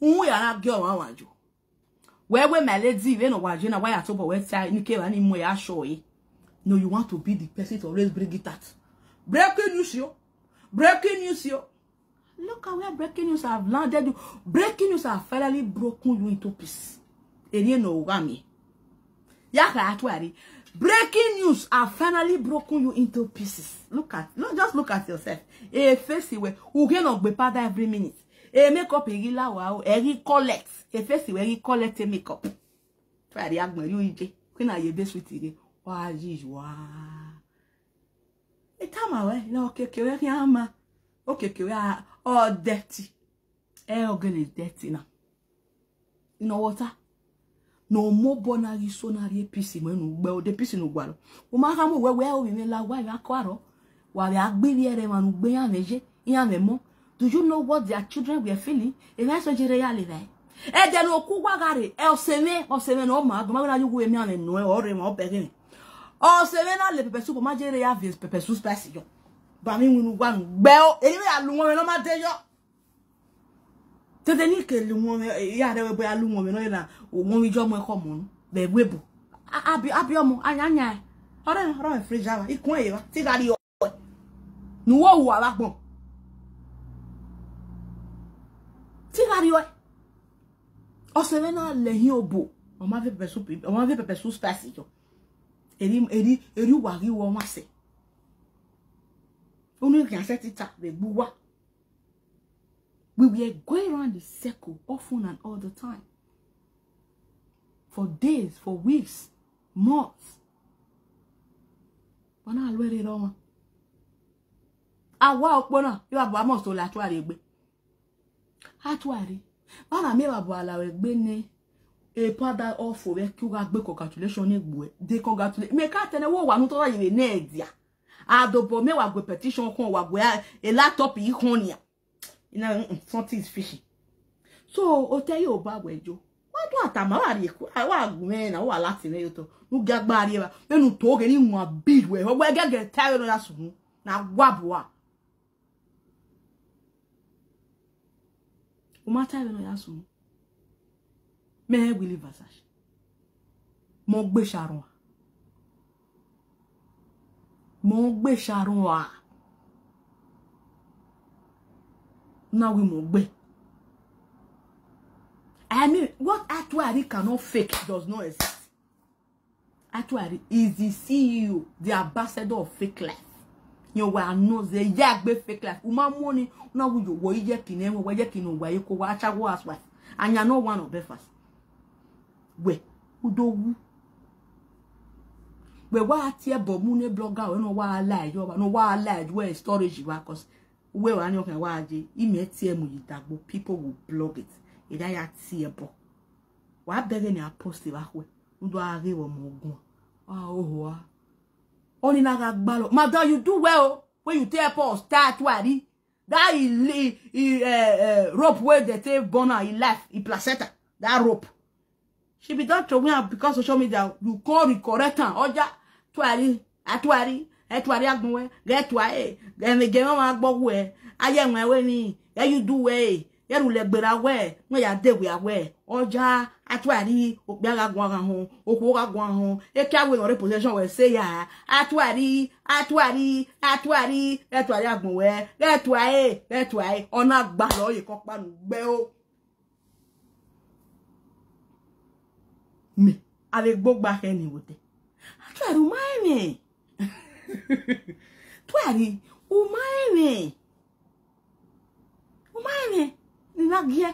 Uhunmwu ya na gie ọmwa ọmwa yo. Wẹ wẹ my lady, vbene ọ wa ye na, wa ya tobọ wẹ ta ni kevbe ni mu ya sure. No, you want to be the person to always bring it out. Breaking news yo. Breaking news yo. Look at where breaking news have landed you. Breaking news have finally broken you into pieces. Erriọ ne ọ gha miẹn. Ya kha atuare. Breaking news have finally broken you into pieces. Look at, look, just look at yourself. E face wẹ, u ghe ne ọ gbe powder every minute. E makeup ghi la wa o, ẹ ghi collect. E face wẹ ghi collect e makeup. Atuare agbọn yu ije. Kina ye ebe sweet ghe. Wa yi wa. E tama wẹ, ne okiekie wẹ khian ma. Okiekie wẹ a, ọ dirty. Ẹ ọ gele dirty na. Ne ọ vbe ta. Ne ọ mobọ na ghi so na rhie peace mu enu gbe, ọ de peace ne u gualọ. U ma gha mu wẹ, wẹ ovbi mwẹ la, wa vbe akọ arọ. Wa vbe a gbe ivbi ẹre emwa ne ugbe iran mwẹ ye, iran mwẹ mọ. Do you know what their children were feeling? Emwa eso jere ya le vbe. Ẹdẹ ne okhuo uwa gha rre, ẹ ọse mwẹ, ọse mwẹ ne ọ ma, do ma wẹ na ye uwu emwi amwẹ nuẹn, ọ rre emwa, ọ bẹghe mwẹ. Ọse mwẹ na le pepper soup, ọ ma jere ya viẹ pepper soup spicy yọ. Ba mi winna uwa nu gbẹ o, eni vbe ya lu wọn mwẹ ne ọ ma de yọ. Dede ni ke lu wọn mwẹ, ya rre wẹ ya lu wọn mwẹ ne ọ ye na, wọn mwẹ ijo ọmọ ẹkhọ ọmọ nu, vbe ẹvbo ebo. A, abi, abi ọmọ, a yan yan. Ọrẹ, ọrẹ fridge ava, ikun ẹre va, te I gha rrie ọe. Ne uwu ohu avbe agbọn. Te I gha rrie ọe. Ọse mwẹ na lẹ hin obo, ọ ma viẹ pepper soup, ọ ma viẹ pepper soup spicy yọ. Eri, eri, eri uwa ghi wọ ọmwa sẹ. Unu khian sẹ tita vbe gbe uwa. We were going around the circle often and all the time. For days, for weeks, months. Wa na lu ẹre rọ wan. A wa okpo na, I wa bu amo so la atuare egbe. Atuare. Wa na miẹn vbe a bu a la ruẹ egbe nẹ. E powder ọfo vbe ke u gha gbe congratulation ne egbuẹ. De congratulate. Mẹ ka tẹn ne wo wa nu tọ ye vbe nẹ dia. A dobọ mẹ wa gue petition khọn, wa gue a, a laptop yi khọn nia. You know, mm, something is fishy. So, otẹ ye oba wẹ yo. Wa do atama, wa rhie ku, a wa gu mwẹ na, wa lati mwẹ yo to. Nu gia gba rrie ba. Vbene u to ghe ni wan bi wẹ, ọ wẹ gẹgẹ ta vbene ọ ya sunu. Na wa bua. U ma ta vbene ọ ya sunu. Mẹ rẹn Willie Versace. Mọ gbe sharua. Mọ gbe sharua. Na wi mọ gbe. I mean, what Atuari cannot fake does not exist. Atuari is the C E O, the ambassador of fake life. Yẹn wa nọ zẹ ya gbe fake life. U ma mu ọni, u na wu yo wọ iyẹki ne ẹmwẹ, wẹ iyẹki ne uwa ye ko wa cha wo housewife. Anya nọ wa nọ breakfast. Wẹ, u do wu. Wẹ wa tie ẹbọ mu ne blogger, wẹ nọ wa la yo, nọ wa la yo storage wa, 'cause wẹ wa ni ọkhan wa je, imẹ tie mu yi dagbo, people will blog it. Eda ya tie ẹbọ. Wa bẹghe ne a post vbe akhuẹ, u do a ghe vbe ọmọ ogun. A oho a. Ọni na gha gbalọ. Madam, you do well o. When you take us, start Atuari. That he, he, he, uh, uh, rope wey they take born her, he life, he placenta. That rope. She be done to win because social media, you call the correct time. Oja, Atuari, Atuari, Atuari agbọn wẹ, ghe Atuari, ghe me ghe mama gbọ wẹ, aye ẹwẹn wẹ ni, ghe you do wẹ, ghe ru lẹ gberra wẹ, wẹ ya de wia wẹ, oja, Atuari, okpia gha guan gha họn, okhuo gha guan họn, ekia wẹ nọ rre position wẹ sẹ ya, Atuari, Atuari, Atuari, ghe Atuari agbọn wẹ, ghe Atuari, ghe Atuari, ọ na gbalọ ye kọkpa nu gbe o. Mẹ, a vbe gbogba khẹ ni vbe odẹ. Atuari, u ma rẹn mwẹ. Atuari, u ma rẹn mwẹ. U ma rẹn mwẹ. Ne I na giẹ.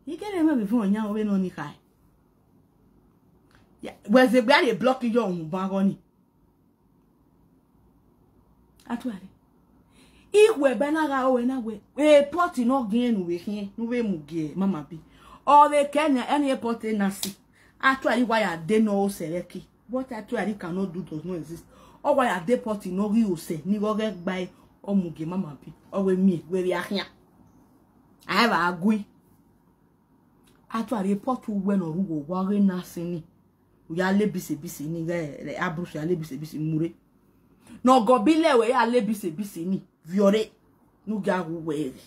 I kere mwẹ vbe fun ọyan vbene ọni khae. Ya, wẹ zẹ egbe a rhie block yọ uhunmwu ban gọ ni. Atuari. Ikhuẹ ẹbẹ na gha ro ẹre na wẹ, e pot ne ọ giẹn ne u vbe khiẹn, ne u vbe mu gie mama bi. Ọ vbe kẹ ne ẹni airport na si. Atuari wa ya de ne ọ sẹ vbe ẹki. What Atuari cannot do does not exist. Ọ wa ya de airport ne ọ ghi osẹ, ne igho ghẹ gbae, ọ mu gie mama bi. Ọ wẹ miẹn, wẹ vbe a khian. A i vba gui. Atuari airport uwẹ ne ọ rre uwa, ọ wa ghe na sin ni. U ya le ebise ebise ni, ghẹ, ghẹ, Abrusu ya le ebise ebise mu rre. Ne ọ gọ bi lẹ wẹ ya le ebise ebise ni, viọ rre. Ne u gia wu wẹ rre.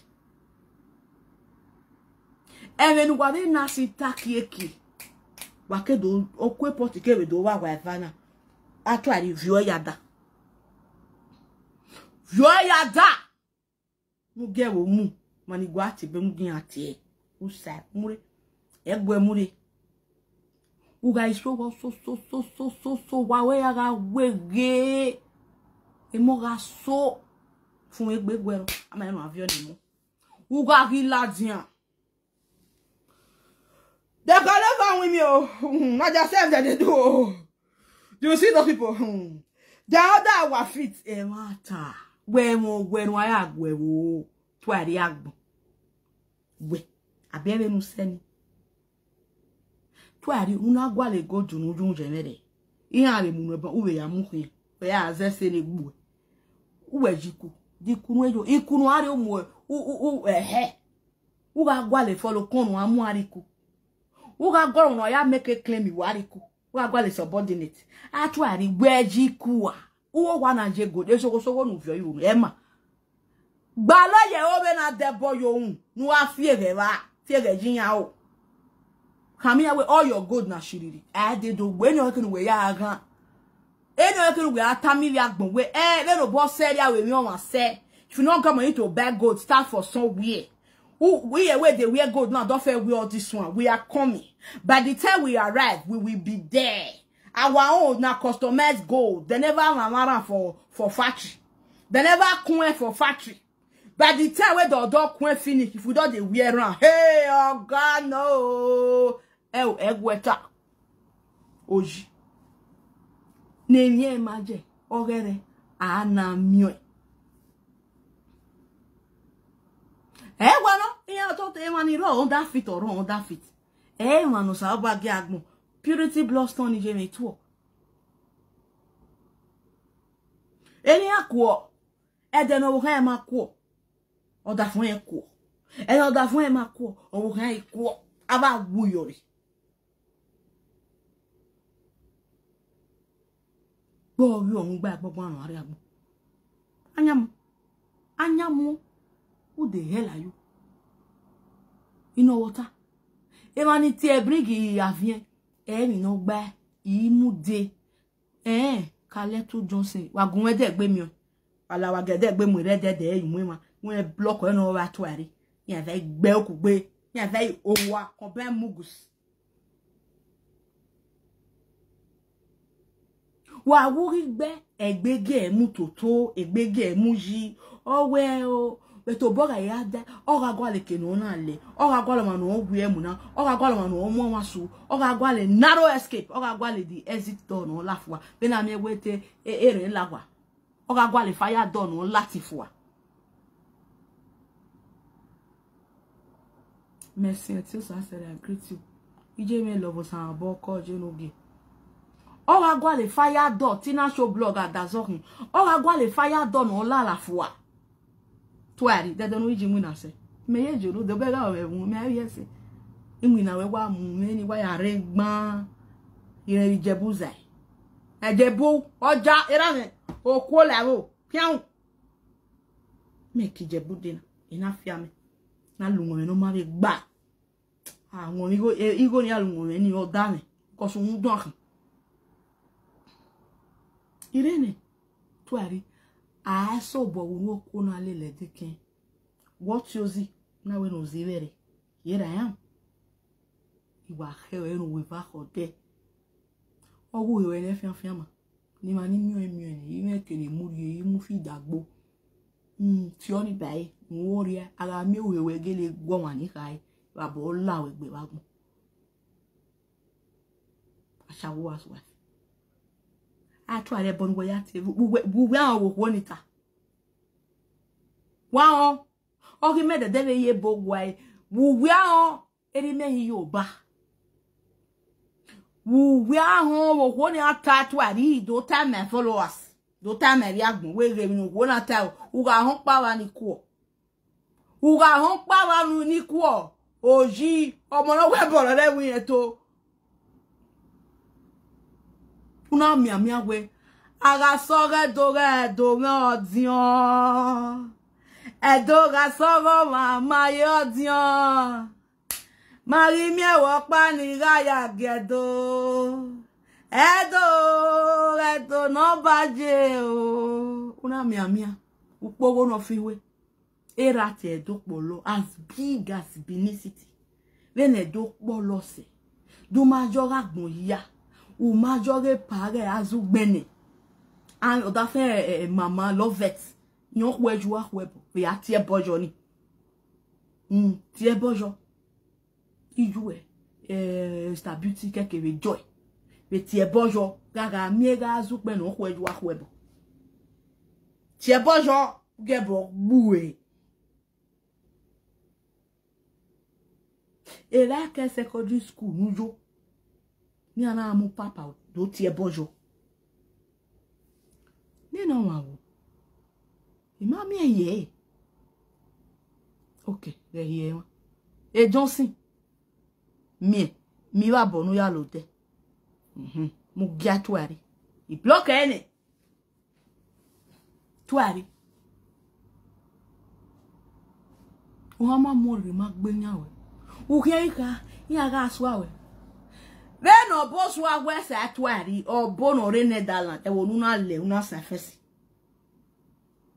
Ẹmwẹ ne uwa vbe na si ta kiekie, wa ke do, oku airport ke vbe do vba wa eva na, Atuari viọ ya da. Viọ ya da. Ne u gie ẹvbo mu, ma ni gua tie ebe, mu gie iran tie. U sa mu rre, ẹguẹ mu rre. U gha i so vbọ so so so so so so, wa wẹ ya gha weghe. Emọ gha so, fun egbe guẹ rọ, a ma rẹn ne a viọ ne emọ. U gha ghi ladian. They can never win me, oh. Hmm, na their self that they do, oh. You see those people? Hmm. They are under our feet. Ẹ ma ta. Wẹ ẹmwẹ, wẹ ne a ya guẹ vbo? Tuari agbọn. Wẹ. Abi ẹmwẹ ne u sẹ ni. Tuari, u na gualọ gold ne u yu yẹ mwẹ rẹ. Iran vbe mu nuẹn ban, u vbe ya mu khian. Wẹ ya zẹ ẹse ne egbuẹ. U wẹ yi iku. Yi iku nuẹn yo. Iku ne u a rhie mu, u, u, u, ẹhẹ. U gha gualọ follow okon ne u a mu a rrie iku. U gha gualọ ne ọ ya make claim vbe a rrie iku. U gha gualọ subordinate. Atuari wẹ yi iku a. U wa na ye gold. Esogho sogho ne u viọ ru ẹ ma. Gbalọ ye aro vbene a dẹ ẹbọ ye ohun ne u gha fi eghẹ vba, fi eghẹ ye iran ro. Khama iran wẹ all your gold na shiriri. A de do gbe, eni ọkẹkẹ ne uwẹ ya ghan. Eni ọkẹkẹ ne uwẹ a tama ivbi agbọn wẹ, eh, vbene obọ sẹ, rhie aro emwi ọmwa sẹ. If you no get money to buy gold, start for somewhere. U, we here wey dey wear gold now, don't fail wear all this one. We are coming. By the time we arrive, we will be there. Our own na customized gold. They never run around for, for factory. They never kun for factory. By the time we do, do kun finish, if we don't dey wear around, hey, oh God, no. Ẹ o, ẹguẹta. Oyi. Ne emwi ẹre ma jẹ, ọghẹrẹ, a na miẹn. Ẹ wa nọ, iran to te emwa ni rrọọ under feet, ọ rrọọ under feet. Ẹ emwa ne Osanobua gie agbọn, purity bloodstone ye emwi tuọ. Eni a kuọ, ẹdẹ ne ọvbokhan ma kuọ, ọdafẹn rẹn kuọ. Ẹdẹ ne ọdafẹn ma kuọ, ọvbokhan i kuọ. A vba wu yọ rre. Gbe ọghe ọmwa gba gbọgbọn arhan rre agbọn. Anyamọ, anyamọ, who the hell are you? Inọwọta. Emwa ni tie bring aviẹn, ẹ emwi ne ọ gba i mu de. Ẹn, Kaletu Johnson, wa gun ẹdẹ egbe miẹn. Wa la wa gie ẹdẹ egbe mu rre ẹdẹdẹ, ẹ i mu emwa. Wẹ block ẹre ne ọ vba tuare. Iran vẹ gbe okugbe. Iran vẹ owa, kọbẹ mugus. Wa wu ghi gbe egbe gie mu toto, egbe gie mu yi, ọ wẹ o, but obọ gha ya da, ọ gha gualọ eke ne ọ na lẹ, ọ gha gualọ ọmwa ne ọ wi ẹmu na, ọ gha gualọ ọmwa ne ọ mu ọmwa su, ọ gha gualọ narrow escape, ọ gha gualọ the exit door ne ọ la fua, vbene a miẹn wẹ te e, e rẹn la wa, ọ gha gualọ fire door ne ọ la ti fua. Mercy Etiosa said, I greet you. Ije mwẹ love Osanobua ọkọ je no gie. Ọ gha gualọ fire door, Tina show blog adazọ khin. Ọ gha gualọ fire door ne ọ la la fua. Tuari, dẹdẹ ne u ji winna sẹ. Mẹ ye je ru, de obẹ gha ọvbẹ ẹvun, mẹ a vbiẹ sẹ. Iwinna wẹ wa mu mwẹ ni wa ya rre gban. Irẹn vbe Ijebu zẹ. Ijebu, ọja, erha mwẹ, okuo la vbo, pian. Mẹ ke Ijebu dee na, ena fia mẹ. Na lu mwẹ ne ọ ma vbe gba. A wọn igho, e, igho ni a lu wọn ni ọ da mwẹ, because uhunmwu dọn akhan. Irene, tuari, a so obọ vbe unu okuo na lele ẹdẹkẹn. Wọ tie ozi, na wẹ ne ozi vbe rre, here I am. I wa khẹ ọre ne uwẹ eva khọ dẹ. Ọ wu uwẹ ne fianfian ma. Ne ima ni miẹn miẹn, i mwẹ ke ne mu rhie, i mu fi dagbo. Hmm, tie ọnii ba ẹre, ne u wo rhie, a gha miẹn uwẹ wẹ gele gu ọmwa ni khae, vbe abọ la wẹ gbe vbe agbọn. Ashawo housewife. A tuare ẹbọ ne uwẹ ya tie, vbe uwẹ, vbe uwẹ a rẹn okhuo ni ta. Wa rẹn, ọ ghi mẹ dẹdẹ vbe ye ebo guae, vbe uwẹ a rẹn, Erha imẹ hin Yoruba. Vbe uwẹ ahọn vbe okhuo ni a ta Atuẹre, do ta my followers, do ta my vbe agbọn, wẹ ghe emwi ne okhuo na ta, u gha họn ọkpa vba ni kuọ. U gha họn ọkpa vba ni kuọ, oyi, ọmọ ne ọ wẹ bọrọ rẹ wẹ irẹn to. U na mianmian wẹ, a gha sọghẹ do ghẹ do mwẹ ọdiọn. Ẹdo gha sọghẹ ọmwa ma ye ọdiọn. Ma ghi miẹn vbe ọkpa ni gha ya gie Ẹdo. Ẹdo, Ẹdo ne ọ ba ye o. U na mianmian, ukpogho ne ọ fi wẹ. Erha tie Ẹdo kpọlọ as big as Benin City. Vbene Ẹdo kpọlọ sẹ, do ma yọ gha gbọn ya, u ma yọ ghe pa ghẹ a zu gbẹnẹ. And ọdafẹn, eh, eh, mama Lovett, yọn khuẹ yu a khuẹ bọ, vbe a tie ẹbọ yọ ni. Mm, tie ẹbọ yọ. Iyu ẹ, eh, Mister Beauty kẹkẹ vbe joy. Vbe tie ẹbọ yọ, gha gha miẹn gha zu gbẹnẹ, ọ khuẹ yu a khuẹ bọ. Tie ẹbọ yọ, ghẹ bọ gbu ẹ. Erha kẹ secondary school ne u yo, ne iran na mu papa do tie ẹbọ yọ. Nene ọmwa wo, I ma miẹn ye ẹre. Okay, ghẹ hiẹ emwa. E Johnson, miẹn, miẹn vbe abọ ne u ya lo odẹ. Mhm, mu gia Atuẹre. I block ẹre nẹ. Atuẹre. Uhan ma mu rre ma gbe yan wẹ. U khian i kha, iran gha sua wẹ. Vbene ọbo sua wẹ sẹ Atuẹre, ọbo ne ọ rre Netherlands, ẹvbo ne u na lẹ, u na san fẹnsi.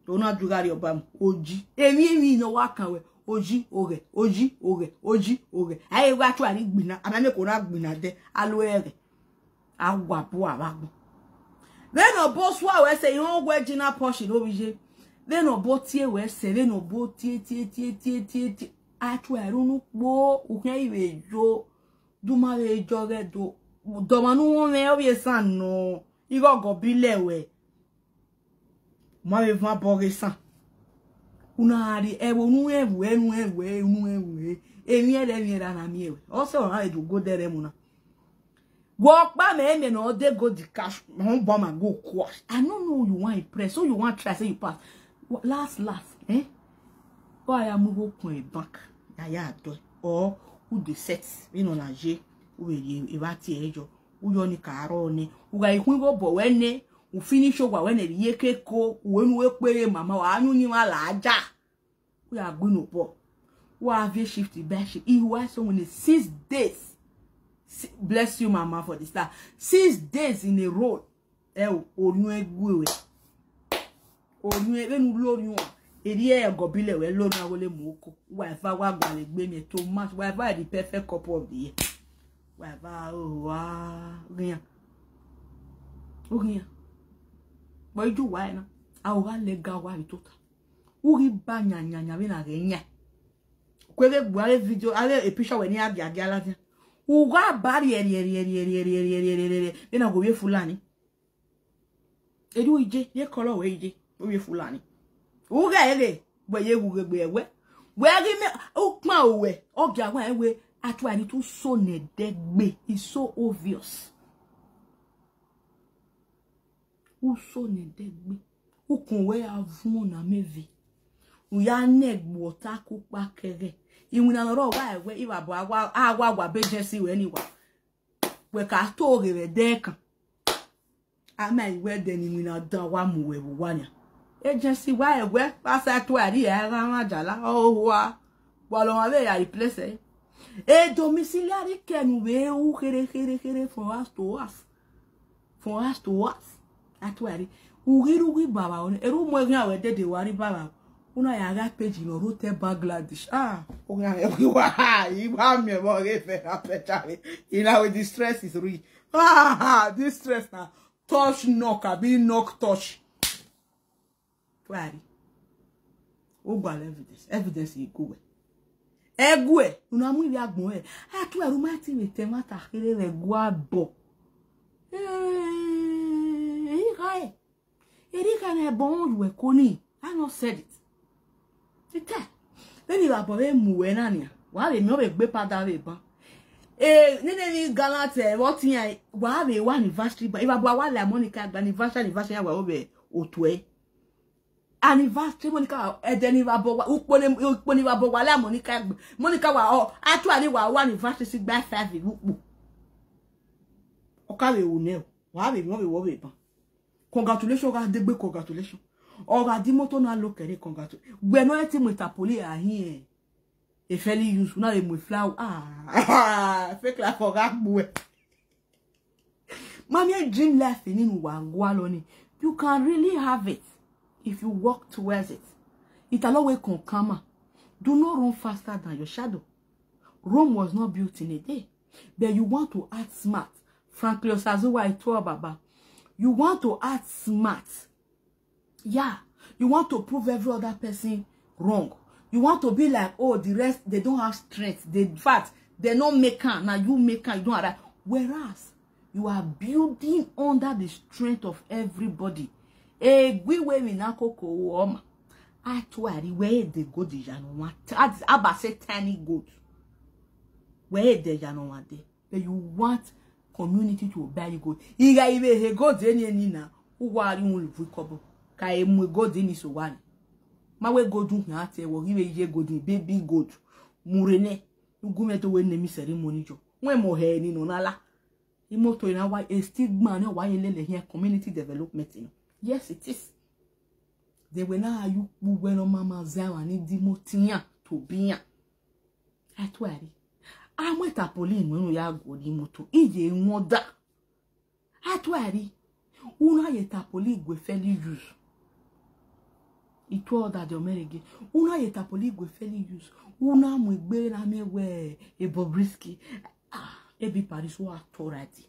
U na ju gha rrie ọba mu, oyi. Emwi emwi ne ọ wa kan wẹ, oyi, oghẹ, oyi, oghẹ, oyi, oghẹ. A i re wẹ Atuẹre gbinna, a ma miẹn ko na gbinna dẹ, a lo ẹghẹ. A wa bu avbe agbọn. Vbene ọbo sua wẹ sẹ, irẹn wẹ Gina Posh ne ovbi ye. Vbene ọbo tie wẹ sẹ, vbene ọbo tie, tie, tie, tie, tie, tie. Atuẹre unu kpo, u khian i vbe yo. Do ma vbe jọ ghẹ do. Dọmwa ne u mwẹ ovbi esan nọ, ighọghọ bi lẹ wẹ. Ma vbe van bọ ghe esan. U na rri ẹvbo ne u rẹn vbe, ne u rẹn vbe, ne u rẹn vbe. Emwi ẹre, emwi ẹre a na miẹn wẹ. Ọ sẹ ọre a do go there mu na. Wẹ ọkpa mẹ, mẹ ne ọ de go the cash, ma họn bọ ma go kua. I don't know who you want impress, who you want try say you pass. Wha-, last, last, eh? Ọ ya mu igho kun bank, ya ya dọ. Or u dey set, vbene ọ na ye, u vbe rhie evba tie ẹre yọ. U yọ ni ka rrọọ nẹ. U gha i khuẹn igho obọ wẹ nẹ, u finish owa wẹ nẹ, rhie keko, u wẹ ne u wẹ kpere mama, wa yu uyinmwẹ alaja. U ya gbe unu obọ. Wa viẹ shift by shift. I wa so wẹ nẹ six days. Si-, bless you, mama, for the star. Six days in a row. Ẹ o, orhiọn gue wẹ. Orhiọn, vbene u lo orhiọn, erriọ ẹgọ bi lẹ wẹ lo na wele mu oko. Wa eva wa gualọ egbe miẹn too much. Wa eva the perfect couple of the year. Wa eva o, wa ghian. Oghian. But iju wa na. A o gha lẹ ga wa vbe tota. U ghi ba yan yan yan vbene a ghẹ yan. Kueghe gbe avbe video, avbe picture wẹ ne iran giagia ladian. U gha ba rhie rhie rhie vbene a ghe ovbi Fulani. Erriọ ije, ye kọlọ wẹ ije, ovbi Fulani. U ghẹ ghe, wẹ ye wu ghe gbe ẹwẹ. Wẹ ghi mẹ, ukpan owẹ, ọ gia wa ẹwe, Atuẹre too so ne ẹdẹgbe, it's so obvious. U so ne ẹdẹgbe, ukun wẹ ya vuọn na mẹ ve. U ya ne ẹgbe ọta ku kpa kẹghẹ. Iwinna ne ọ rrọọ gha ẹwẹ, ivbabọ a wa, a wa wa be agency wẹ ni wa. Wẹ ka to ghe vbe ẹdẹ kan. A ma i wẹ ẹdẹ ne iwinna dan wa mu wẹ vbe uwa nian. Agency wa ẹwẹ, vbe a sa Atuẹre a gha mwa jala, ọ hua. Wa lọ mwa vbe ya replace ẹre. E domiciliary care ne u vbe ru khere, khere, khere from house to house. From house to house. Atuẹre. U ghi rre, u ghi ba vba ọnẹ. Erha u mu eghian wẹ dede wa rre ba vba. U na ya gha page ne ọ rre otọ Bangladesh. Ah, oghian mwẹ wa, i wa miẹn vbe ọ ghe fẹ na pẹcha re. I na wẹ distress is real. Ah, distress na touch knock, abi knock touch. Atuẹre. U gualọ evidence. Evidence i gu wẹ. Ẹguẹ, u na mu ivbi agbọn rẹ. Atuẹre u ma te vbe ta ẹmwata kherhe vbe ẹguẹ abọ. Eh, i gha e. Erha i gha na ẹbọ rẹn yuẹ ko ni. I not said it. Ita. Vbene ivbabọ vbe mu wẹ na nian. Wa vbe miẹn ọ vbe gbe pada vbe ban. Eh, nene ni gallant, eh, vbe ọ tian, wa vbe wa anniversary ba. Eva bua wa la Monica gba anniversary, anniversary ya wa ovbe otuẹ. Anniversary Monica, ẹdẹ ni vbe abọ wa, ukpo ni, ukpo ni vbe abọ wa la Monica gba. Monica wa ọ, atu ani wa wa anniversary si gba five vbe ukpo. Ọ ka vbe ru nẹ, wa vbe miẹn ọ vbe wọ vbe ban. Congratulation, ọ gha degbe congratulation. Ọ gha di imoto na lo kẹre congratulation. Wẹ ne ọ te mu tarpaulin a hin, eh, Efeli use, una vbe mu flower. Ah, fake life ọ gha gbuẹ. Ma miẹn dream life ni ne uwa gualọ ni. You can really have it if you work towards it. Italọ wẹ kọnkama. Do not run faster than your shadow. Rome was not built in a day. But you want to act smart. Franklin Osazuwa, Ituo Baba. You want to act smart. Yeah, you want to prove every other person wrong. You want to be like, oh, the rest, they don't have strength. They, in fact, they don't make am. Now you make am, you don't arrive. Whereas, you are building under the strength of everybody. Egui we mi na koko oma. Atuari we de gold ya no one. Aba say tiny gold. We de ya no one day. But you want community to buy you gold. Igha i vbe he gold eni eni na, uwa ri un lu kọbọ. Ka e mu gold ni so wa ni. Ma wẹ gold u khian te wọ ghi vbe ye gold ni, baby gold. Mu rre nẹ, u gu mwẹ do wẹ ne mi ceremony jọ. Wẹ mọ hẹ ni nọ na la. Imoto na wa, e stigma ni wa ye lele hiẹn community development ni. Yes, it is. De wẹ na ya ukpu wẹ ne ọ ma ma zẹ emwa ni di imoto iran to bi iran. Atuari. A mu tarpaulin nuẹn unu ya guọlọ imoto, iye wọn da. Atuari. Una ye tarpaulin gu Efeli use. Ituo Dade Ọmẹrege. Una ye tarpaulin gu Efeli use. Una mu egbe na miẹn wẹ e Bobrisky. Ah, ebi Paris wa tọ ra di.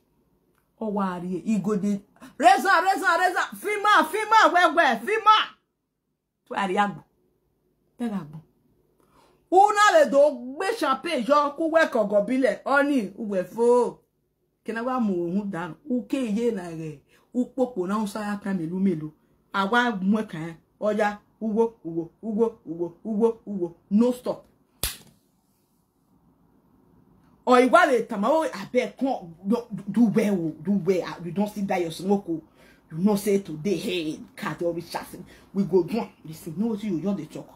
Ọ wa rrie igode. Razor, razor, razor. Fima, fima, wẹwẹ, fima. Tuari agbọn. Te gha gbọn. Una vbe do gbe champagne yọ ku wẹ ke ọgọ bilẹ, ọni uwẹ fo. Kene wa mu uhunmwu dan, u ke ye na ghe ukpokpo na, u sa ya kan melu melu. A wa mu ẹkan, ọ ya, uwo, uwo, uwo, uwo, uwo, uwo, no stop. Or you want to tell me, oh, I beg, come, do, do well, oh, do well. Ah, you don't sit down your smoke, oh. You know say today, hey, Kade Orishasin, we go do am. Listen, know what you just dey talk.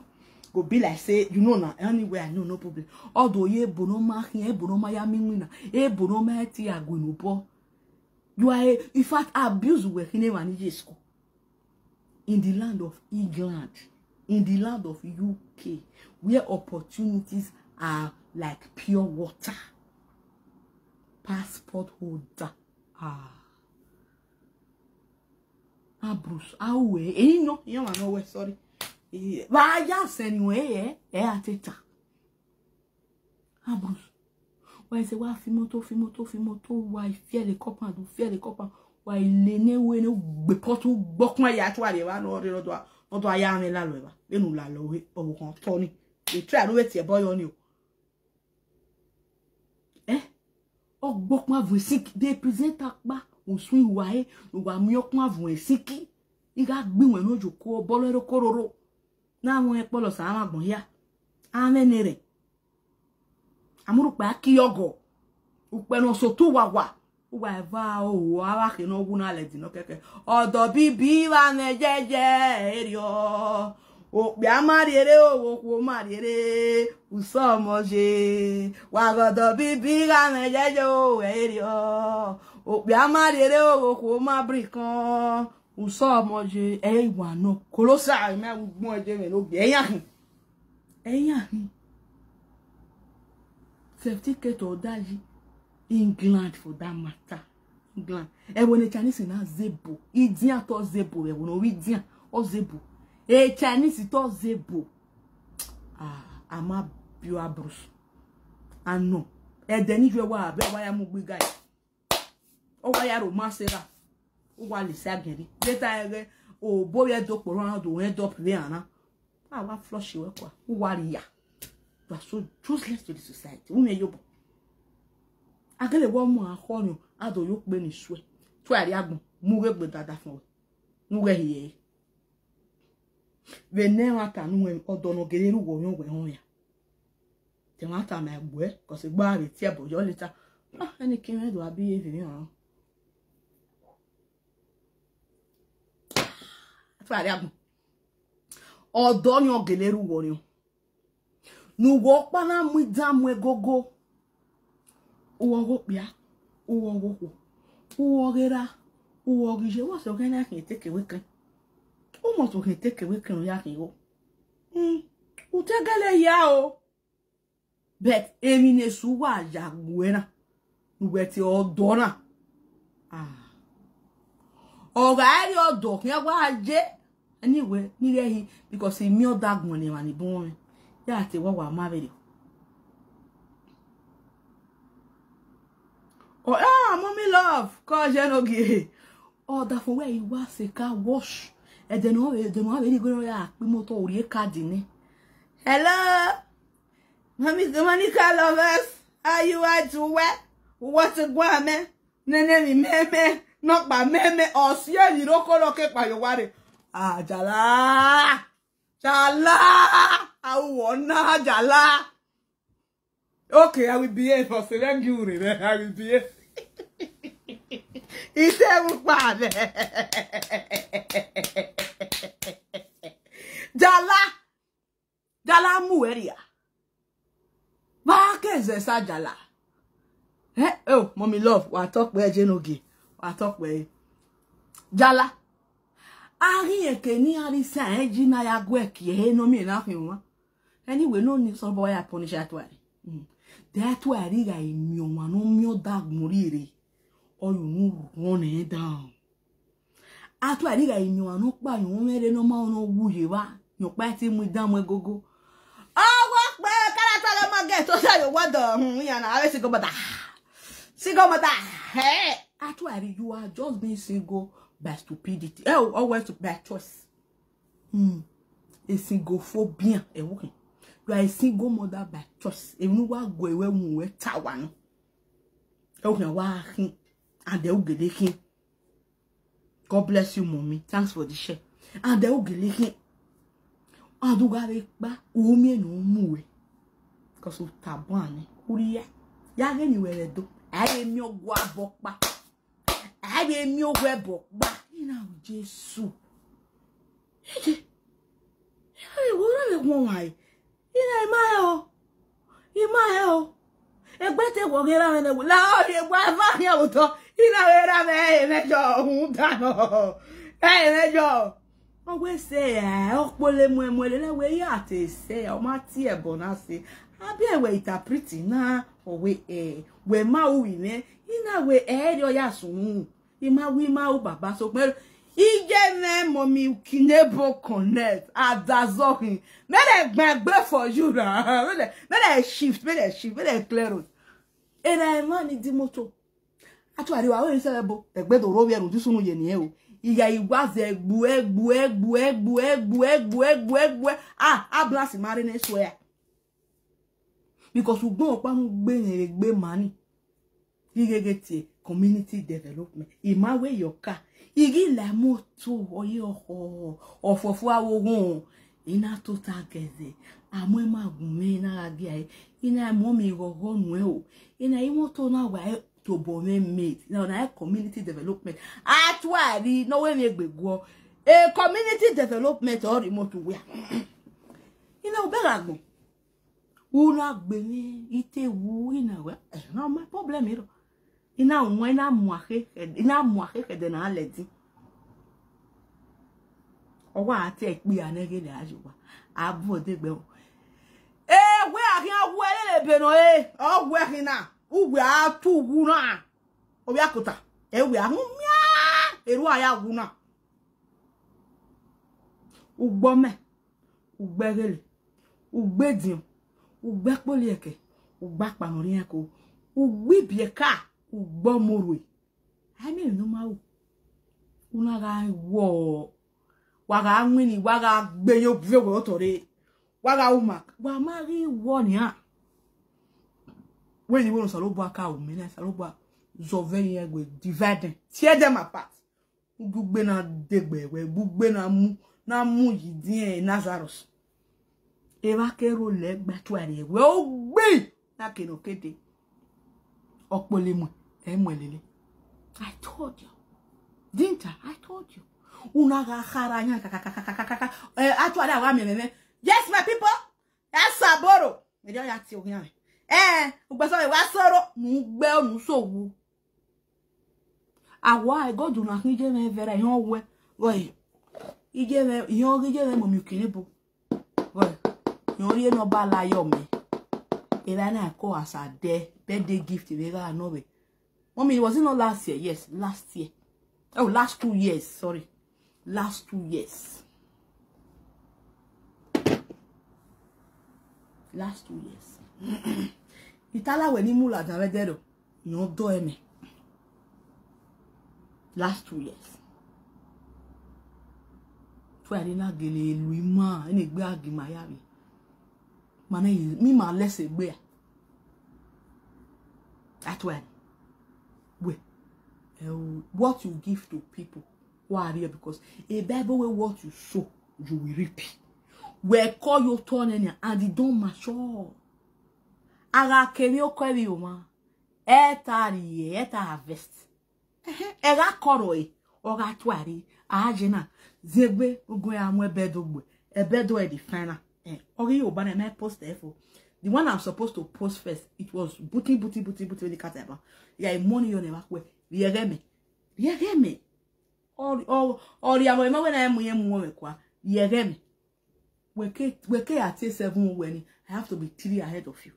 Go be like say, you know na, anywhere I know, no problem. Although ye ebo no ma hin, ebo no ma ya mi win na, ebo no ma ti agu no bo. You are, a, in fact, abuse we khin ewa ni ye school. In the land of England, in the land of U K, where opportunities are like pure water. Passport holder. Ah. Abrus, awe, eh, no, you are no way, sorry. Eh, wa ya send you, eh, eh, eh, Ateta. Abrus. Wa ise wa fi imoto, fi imoto, fi imoto, wa fill compound, fill compound. Wa le ne we ne gbe pot u gbọkun ya tu are wa no re no do, no do ya me la lo eva. Vbene u la lo he, ọvbokhan tọ ni. E try no vbe tie ẹbọ yọ ni o. Eh? Ọgbọkun avun esiki, de presenter kpa, usun iwa e, wa miẹn ọkun avun esiki. I gha gbe iwẹn ne ojoko, bọlọ ẹre okororo. Na wọn ẹkpọlọ sa amwa agbọn hia. Amwẹ ne rẹn. Amurhukpẹ a ki ọgọ. Ukpẹ ne ọ sẹ otu uwawa. Uwa eva o, a vbe khe ne ọ wu na lẹ ẹdin nọ kẹkẹ. Ọdọ bibi vbe amwẹ yẹyẹ erriọ. Okpia ma rhiere, oghokhuo ma rhiere, usọ ọmọ ye. Wa ghe ọdọ bibi gha mwẹ yẹyẹ o, erriọ. Okpia ma rhiere, oghokhuo ma brinkọn, usọ ọmọ ye. Ẹ i wa nọ, Kolosa, mẹ a wu gbọn ẹdẹ mwẹ ne ogie. Ẹ i ya khin. Ẹ i ya khin. Certificate ọ da yi England for that matter. England. Ẹvbo ne Chinese na zẹ ebo. Idian te ọ zẹ ebo, ẹvbo ne ọ vbe idian, ọ zẹ ebo. E Chinese te ọ zẹ ebo. Ah, a ma biẹ Abrus. Anọ. Ẹdẹ ni ju ẹwa abẹ wa ya mu gbe ga. Ọ wa ya ro ma sẹ ra. Ọ wa le sẹ agiẹn rre. Vbe ta ẹghẹ, obo vbe ẹdẹ okporo rran do rẹn dọp vbe rran na. A wa flush wẹ kua. U wa rhia. You are so useless to the society. U mwẹ yobọ. A gele wẹ ọmọ a khọ ni, a do yo kpe ni suẹ. Tuẹ a rhie agbọn. Mu ghe gbe dada fọn wẹ. Ne u ghẹ hiẹ. Vbe ne ẹmwata ne uwẹ ọdọ ne ọ gele ru wẹ ọyọn wẹ họn ya. Te ma ta ma gbuẹ, 'cause egbe a vbe tie ẹbọ yọ later. Ah, ẹnike mwẹ do a bi ye vbe rran. Tuari agbọn. Ọdọ ni ọ gele ru wọ ni. Ne uwẹ ọkpa na mu idan mu egogo. Uwẹ ọghe okpia, uwẹ ọghe okhuo, uwẹ ọghe erha, uwẹ ọghe iye, wẹ sẹ ọghe na khian take away kẹn. U must khian take away kẹn, u ya khian igho. Mm, u te gele ya o. But emwi ne Esu wa ya gbuẹ na, ne uwẹ tie ọdọ na. Ah. Ọ gha rrie ọdọ khian wa ye. Anyway, ne I ghẹ hin, because I miẹn ọdọ agbọn ne emwa ni bun mwẹ. Ya te wa wa ma vberriọ. Oh, ah, mommy love, call Enogie. Ọdafẹn wẹ I wa sẹ car wash. Ẹdẹ ne ọ vbe, ẹdẹ ne ọ vbe rhie igho ya kpe imoto, ọ rhie card nẹ. Hello? Mommy, Monica lovers, how you are to wear? What a guame? Nene mi meme, nọkpa meme, ọ si emwi roko roko kpayo ware. Ah, Jala! Jala! Awọ na, Jala! Okay, I will behave. For seven you, I will behave. He said, "Ukpale." Jala, Jala mu ẹria. Va ke zẹ sa Jala. Eh, oh, mommy love, wa talk pẹ Enogie. Wa talk pẹ. Jala. A ghi rẹn ke ne iran rhie sa ẹn ji na ya guẹ kie ẹre ne ọ miẹn na khian ọmwa. Anyway, no need somebody ya punish Atuari. Mm. De Atuari gha miẹn ọmwa ne ọ miẹn ọdọ agbọn rhie rre, ọ ye unu rhunmwuda. Atuari gha miẹn ọmwa ne ọ kpa yọn mwẹ rre ne ọ ma, ọ ne ọ wu ye evba, ne ọ kpa te mu idan mu egogo. Ọ wa kpe, kara ta ghe ma get to say you want the, hmm, iran na, ave single mother. Single mother. Hey, Atuari, you are just being single by stupidity. Eh, always by choice. Hmm. A single phobia, eh, okay. You are a single mother by choice. Emwi ne uwa gu ẹre mu wẹ ta wa nọ. Eh, okay, wa khin. And then u gele khin. God bless you, mommy. Thanks for the share. And then u gele khin. And u gha vbe kpa, u miẹn ne ọ mu wẹ. 'Cause u ta ban nẹ, u rhia. Ya ghe ni wẹ vbe do. A vbe miẹn ọgua bọ kpa. A vbe miẹn owa ẹbọ kpa. I na ru Jesu. Eje. Ewo na vbe wọn wa e. I na ima he o. Ima he o. Egbe te wọ ghe ra mwẹ nẹ, la ọ rhie gba eva khian vbe otọ. I na vbe ra mwẹ ẹre mwẹ yọ, rhunmwuda nọ. Ẹre mwẹ yọ. Ọ wẹ sẹ, ọ kpolo muẹmuẹ lele wẹ ya te sẹ, ọ ma tie ẹbọ na sẹ. A biẹ wẹ interpret na, ọ wẹ, eh, wẹ ma ru vbe mwẹ, I na wẹ ẹre ọ ya sunu. I ma wi ma ru baba sokpan. Iye mwẹ mommy Kinebo connect. Adazọ khin. Mẹ lẹ gba egbe for you na. Mẹ lẹ, mẹ lẹ shift, mẹ lẹ shift, mẹ lẹ clear road. Erha emwa ni di moto. Atuari wa, wẹ sẹ bo, ẹgbe do ro vbiẹ rhunmwuda sunu ye niẹn o. Iya i wa zẹ gbuẹ, gbuẹ, gbuẹ, gbuẹ, gbuẹ, gbuẹ, gbuẹ, gbuẹ. Ah, ambulance ma rre nẹ swear. Because ugbẹn ọkpa mu gbe ne egbe ma ni. Igheghe tie community development. I ma wẹ yọ ka. I ghi la moto, ọ ye ọkhọ, ọfọfua vbe oghọn. I na tota gẹzẹ. Amọ ma gun mwẹ, I na gha gie ẹre. I na mu mi ghọghọ nuẹn o. I na i moto na wa tobọ mwẹ made. Na ọna community development. Atuari ne ọ wẹ emwi egbe guọ. E community development ọ rhie moto wia. I na obẹ gha gbọn. U na gbe mwẹ, I te wu, I na wẹ, eh, na my problem iro. I na wan, I na mu akhe, I na mu akhe khẹdẹ na lẹ din. Ọ wa te ikpia nẹ ghe lẹ a ye owa. A bu odegbe o. E wẹ a khian wu ẹre lele ebe nọ, e, ọ wẹ khin na, u wẹ a tu wu na. Ovbi akota, e wẹ a hu mia, eru a ya wu na. Ugbọmẹ, ugbẹghele, ugbediọn, ugbẹkpọliẹkẹ, ugbakpa ne ọ rhiẹn ẹko, ugbibiẹka, ugbọmorhue. A i miẹn emwi ne ọ ma ru. U na gha wọ, wa gha winna, wa gha gbe ye oviọ wẹ otọ rre. Wa gha ru ma, wa ma ghi wọ nian. Wẹ ni wẹ ne Osanobua ka ru mẹ na, Osanobua zọvbe ẹre, wẹ divide them, tear them apart. Ugbugbe na degbe wẹ, ugbugbe na mu, na mu yi diẹn Lazarus. Evba ke ro lẹ gba tuari ẹwẹ ogbi. Na ke nọ kede. Ọkpọlọ mu, ẹ mu ẹ lele. I told you. Didn't I? I told you. Una gha khara yan kakakakakaka. Eh, actually, I want me, me, me. Yes, my people. That's Saboro. Me just ya ti oghian. Eh, ugbẹsọ wa soro, mu gbe onu so wu. Awa, I go do na khin je me very, iyan wẹ. Gọe. Ije me, iyan ghi je me mo mi kine bo. Gọe. Iyan rie ne ọ ba la yọ mẹ. Era na ko as a de birthday gift vbe gha nọ vbe. Mommy, was it not last year? Yes, last year. Oh, last two years, sorry. Last two years. Last two years. Itala wẹ ni mu la dan vbe dẹrọ. Iyan dọ ẹmẹ. Last two years. Tuari na gele lu ima, ene egbe a gi ma ya vbe. Ma ne yi, mi ma lẹsẹ egbe a. That's why. Wẹ, eh, what you give to people, wẹ a rhie, because a Bible way, what you sow, you will reap. Wẹ kọ yo tọ nẹ nia, and it don't mature. A gha kevbe okọ ẹvbe ọmwa, ẹ ta rhie, ẹ ta harvest. Ẹhẹn, ẹ gha kọrọ e, ọ gha tuari, a je na, ziegbe, ugun ya mu ẹbẹdo gbe, ẹbẹdo ẹ the final. Eh, ọ ghi yo ba na, mẹ post ẹ fo. The one I'm supposed to post first, it was buti, buti, buti, buti, when the cat ever. Ya, money yọ ne wa kue, rhie ẹghẹ mẹ, rhie ẹghẹ mẹ. Ọ, ọ, ọ rhie amọ, emọ wẹ na mu yẹn mu wọn mẹ kua, rhie ẹghẹ mẹ. Wẹ ke, wẹ ke a tie seven wẹ ni, I have to be three ahead of you.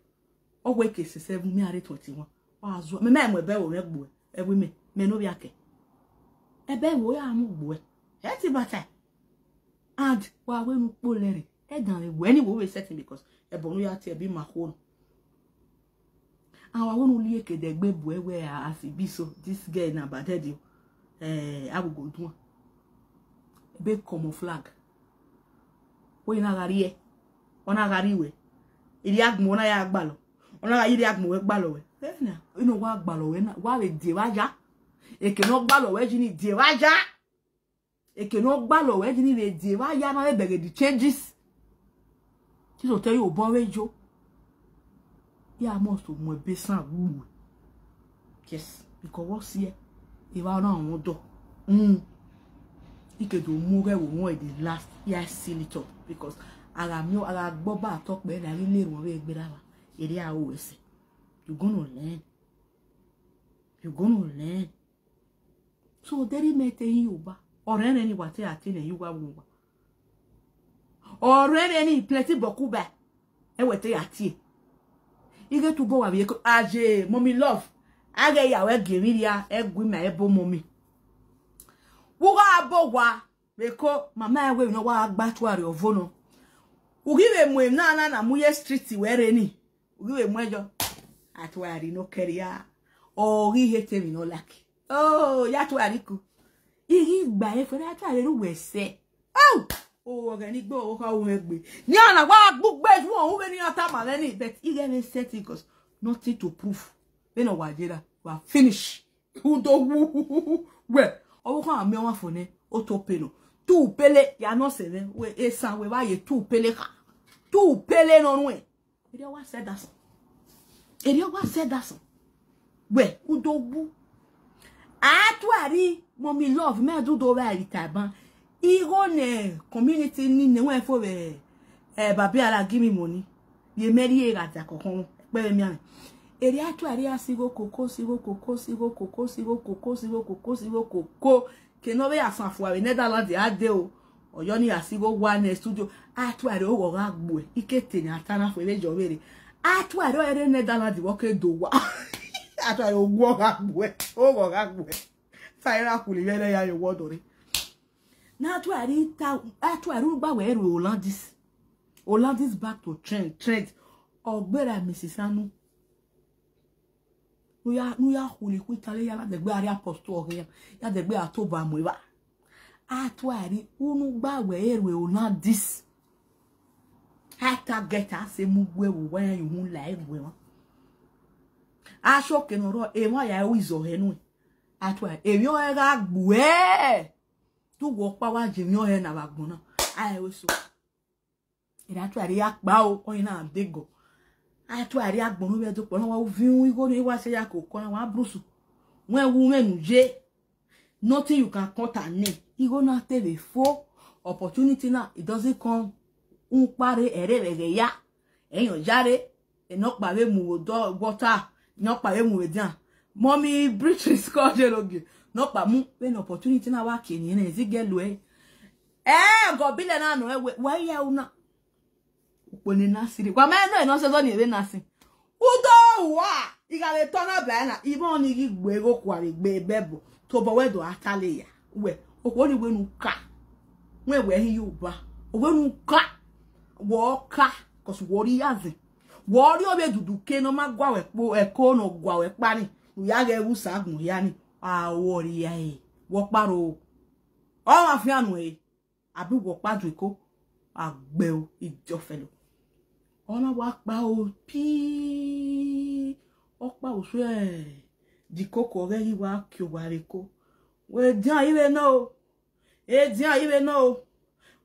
Ọ wẹ ke se seven, me a rre twenty-one. Wa zua, mẹ, mẹ mu ẹbẹ wo mẹ gbuẹ, ẹvbo mẹ, mẹ ne ovbi akẹ. Ẹbẹ wo ya mu gbuẹ. Ẹ ti bata. And wa wẹ nu kpo lẹre, ẹ dan vbe wẹ ni wo vbe setting because ẹbọ ne u ya tie ẹbe ima khuo nọ. Awa wẹ ne u lie ke dẹ gbe bu ẹwẹ a, a si bi so, this girl na bad head o. Eh, agogo duan. Ebe kọmọ flag. Wẹ na gha rhie, ọ na gha rhie wẹ. Irri agbọn ọ na ya gbalọ. Ọ na gha ye irri agbọn wẹ gbalọ wẹ. Eh, na, inu wa gbalọ wẹ na, wa vbe die vba ya. Eke ne ọ gbalọ wẹ ji ni die vba ya. Eke ne ọ gbalọ wẹ ji ni vbe die vba ya na vbe bẹghe the changes. Tito te yo obọ vbe yo. Ya must to mu ebe san wu. Yes, because what see evba na wọn dọ. Mm. Ike do mu ghe wo wọn the last year seal it up because a gha miẹn, a gha gbọ ba atọ kpẹ na ghi le ruọn vbe egbe ra va. Ere a o ẹse. You gonna learn. You gonna learn. So, deri mẹ te yi uba. Ọrẹrẹ ni wa te a te nẹ yi uwa vbe uwa. Ọrẹrẹ ni plenty bokuba. Ẹ wẹ te ya tie. Ighe tubọ wa vbe ko aje, mommy love. A ghẹ ya wẹ gie emwi rhia, ẹ gu ima ebo mommy. Vbe u gha bo wa, vbe ko, mama ẹ wẹ emwi ne ọ wa gba tuari ọvo nọ. U ghi vbe mu emwi na na na mu ye street wẹ rre ni. U ghi vbe mu ẹyọ. Atuari ne ọ kẹrria. Ọ ghi he te emwi ne ọ like. Oh, ya tuari ku. I ghi gba e fẹrẹ atuari ru wẹ sẹ. Oh, oh, ọghẹ ni gbe ọvbokhan ru mwẹ gbe. Ni ọna wa gbugbe ju ọhun vbene iran tama mwẹ ni, but ighẹ vbe settle, 'cause nothing to prove. Vbene ọ wa ye ra, wa finish. Udo wu wẹ. Ọvbokhan miẹn ọmwa fo nẹ, o to pele. Tu pele, ya nọ sẹ mwẹ, wẹ esan wẹ vba ye tu pele kha. Tu pele nọ nuẹn. Erriọ wa sẹ dasọn. Erriọ wa sẹ dasọn. Wẹ, udo wu. Atuari, mommy love, mẹ du do vbe a ri ta ban. Igho ne community ni ne wẹ fo vbe, eh, Babiala give me money. Ye mẹ rhie gha da kọkọ, kpẹ vbe mianmwẹ. Erriọ atuari a sigho koko, sigho koko, sigho koko, sigho koko, sigho koko, sigho koko. Ke ne ọ vbe ya san fua vbe Netherlands a de o. Ọyọ ni a sigho wa ne studio. Atuari oghọ gha gbuẹ. Ike te ne a ta na fo vbe jọ vbe rre. Atuari ọ rre Netherlands vbe ọ ke do wa. Atuari oghọ gha gbuẹ. Oghọ gha gbuẹ. Sa ira kuli vbe ne ya ye wọ dọre. Na atuari ta, atuari ugba wẹ ru Hollandis. Hollandis back to trend, trend. Ọ gberra missis Anu. Ne u ya, ne u ya khuli khu Italy ya na dẹgbe a rrie apostle ọghe ya, ya dẹgbe a toba mu evba. Atuari, unu gba wẹ ru Hollandis. A target a sẹ mu gue vbe uwa ya ye uhunmwu la ẹguẹ mwa. A shoke ne ọ rrọọ, emwa ya ru izọhẹ nuẹn. Atuari, emwi ọnrẹn gha gbuẹ. Te uwa ọkpa wa ye emwi ọnrẹn na vbe agbọn na. A ru eso. Ẹre a tuare ya kpa o, ọnii na degọ. A tuare agbọn vbe ẹdokpọ na wa uvin igho ne wa sẹ ya koko na wa brusu. Wẹ wu mwẹ nu ye. Nothing you can cut an end. Igho na te vbe fo. Opportunity na, it doesn't come. Ukpare ẹre vbe ẹghẹ ya. Ẹyọn yare. Enọkpa vbe mu vbe odọ water. Enọkpa vbe mu vbe edian. Mommy Beatrice called you ogie. Enọkpa mu vbene opportunity na wa kie ni ẹre zigẹ luẹ. Eh, gọbilẹ na nọ ẹwe, wa ya una. Ukpo ne na siri. Wa ma nọ enọ sẹ zọ ni vbe na sin. Udo wa, I gha vbe tọ na ba na, ivbi ọnii ghi gbe igho kua vbe egbe Bible, tobọ wẹ do a ta le ya. Wẹ, okhuo ni wẹ ne u ka. Wẹ wẹ hin ye uba. Wẹ ne u ka. Wọ ka, cause wọ rri yazẹ. Wọ rri ovbi edudu ke ne ọ ma gua wẹ kpo, ẹko ne ọ gua wẹ kpa ni, u ya ghẹ vbe usa agbọn hia ni. A wọ rria e, wọ kparo. Ọ ma fian nuẹn e. Abi wọ kpa du eko, a gbẹ o, idiọfẹlo. Ọ na wa kpa o pii, ọ kpa o suẹ, di koko ọghẹ ghi wa kie owa vbe eko. Wẹ dian ivbe nọ o, edian ivbe nọ o,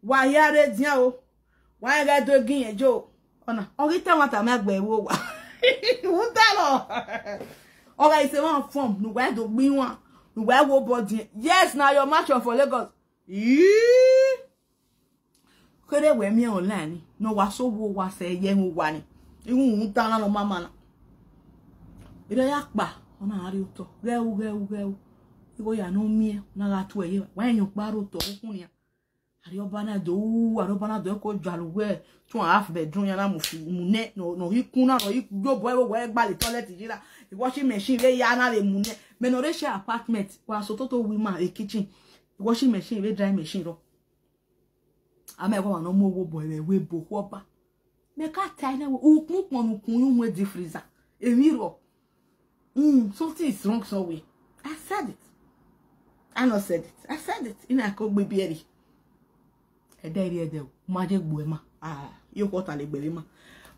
wa hia rre edian o, wa rẹn ghẹ do egin yẹn jo. Ọna, ọ ghi ta ẹmwata mẹ gbe ẹvbo owa. Rhunmwuda nọ, ọ gha ise mwa form ne uwa do gbe iwan, ne uwa wo obọ diẹn. Yes, na your match for Lagos. Ii. Kherhe wẹ miẹn online ni, ne ọ wa sẹ owa, wa sẹ ye ẹmwẹ owa ni. Iwinna ta na ne ọ ma ma na. Erha ya kpa, ọ na gha rrie otọ. Ghẹ ru, ghẹ ru, ghẹ ru. Igho ya ne ọ miẹn, ọ na gha tuẹ ye. Wa rẹn ọkpa rre otọ, ukhunmwu nian. Arriọba na do ru, arriọba na do ẹko jalu wẹ, two and a half bedroom ya na mu fi, mu nẹ, ne ọ, ne ọ ghi kun na, ne ọ ghi yo obọ ẹvbo wẹ gbalẹ toilet yi ra. Washing machine vbe ya na vbe mu nẹ. Mẹ ne ọ rre share apartment, wa so toto wi ma, e kitchen. Washing machine vbe dry machine rọ. A ma ẹghẹ ọmwa ne ọ mu owo obọ ẹvbo ẹvbo ebo okhuo ọba. Mẹ ka ta ẹre wẹ, ukpọn ukpọn ne ukun yu mu deep freezer. Emwi rrọọ. Mm, something is wrong somewhere. I said it. I not said it. I said it. I na ko gbe biẹ rre. Ẹdẹ rri ẹdẹ o, ma je gbuẹ ma. Ah, yo ko ta le gbe ma.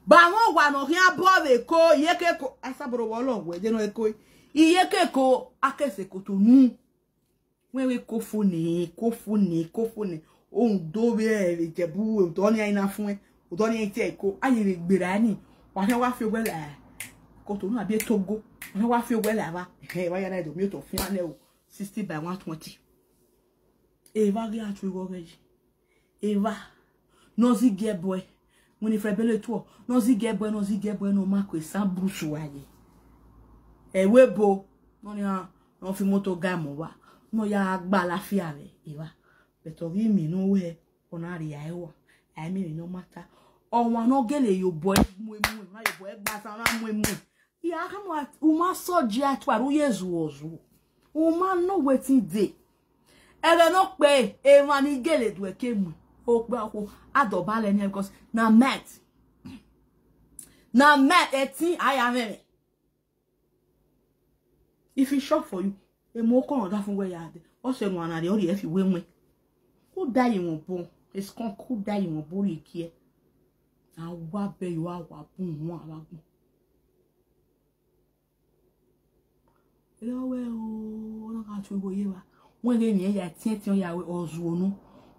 Ba wọn wa nọ khian bọ vbe ko, ye ke ko. Asaboro wọ lọ wẹ je nọ eko. Iye ke ko, a ke sẹ koto nu. Wẹ wẹ kofo nẹ, kofo nẹ, kofo nẹ. Ohun do vbe Ijebu, odọ ni a i na fuẹn, odọ ni a i tie ẹko, a ye vbe gberra ni. Wa khian wa fi owẹ la, koto na bie Togo. Wa khian wa fi owẹ la va. Ẹhẹn, wa ya na do miotọ fian nẹ o, sixty by one twenty. Evba ghi a tu igho ọghẹ yi. Evba, ne ọ zigẹ ẹbọe, Winifred Bello tuọ, ne ọ zigẹ ẹbọe, ne ọ zigẹ ẹbọe, ne ọ ma ko esan brush uwa ye. Ẹvbo ebo, ne ọ nian, ne ọ fi imoto ga ẹmwẹ uwa, ne ọ ya gba lafia vbe evba. But ọ ghi miẹn ne uwẹ, ọ na rhia ẹre uwa, a i miẹn emwi ne ọ ma ta. Ọmwa ne ọ gele ye obọ ẹre mu emu, ọ na ye obọ ẹre gba asan, ọ na mu emu. Ya khama, u ma sọ dia tuare, u ye zuọ zuọ. U ma know wetin dey. Ẹghẹ ne ọ kpe, emwa ni gele do ẹre ke mu. Okpia okhuo, a dọba lẹ nian because na met. Na met, ẹtin a ya mwẹ mwẹ. If it short for you, emu okọ rhọnda fun wẹ ya dẹ. Ọ sẹ ne uwa na rhie, ọ rhie fi wẹ wẹn. Ku da ye wọn bọ, eskọn ku da ye wọn bọ rhie ikiẹ. A wa bẹ yo, a wa bun wọn, a wa gbọn. Erha wẹ o, ọ na gha tu igho ye evba. Wẹ ghe emwi ya tiẹntiẹn ya wẹ ọ zuo nu.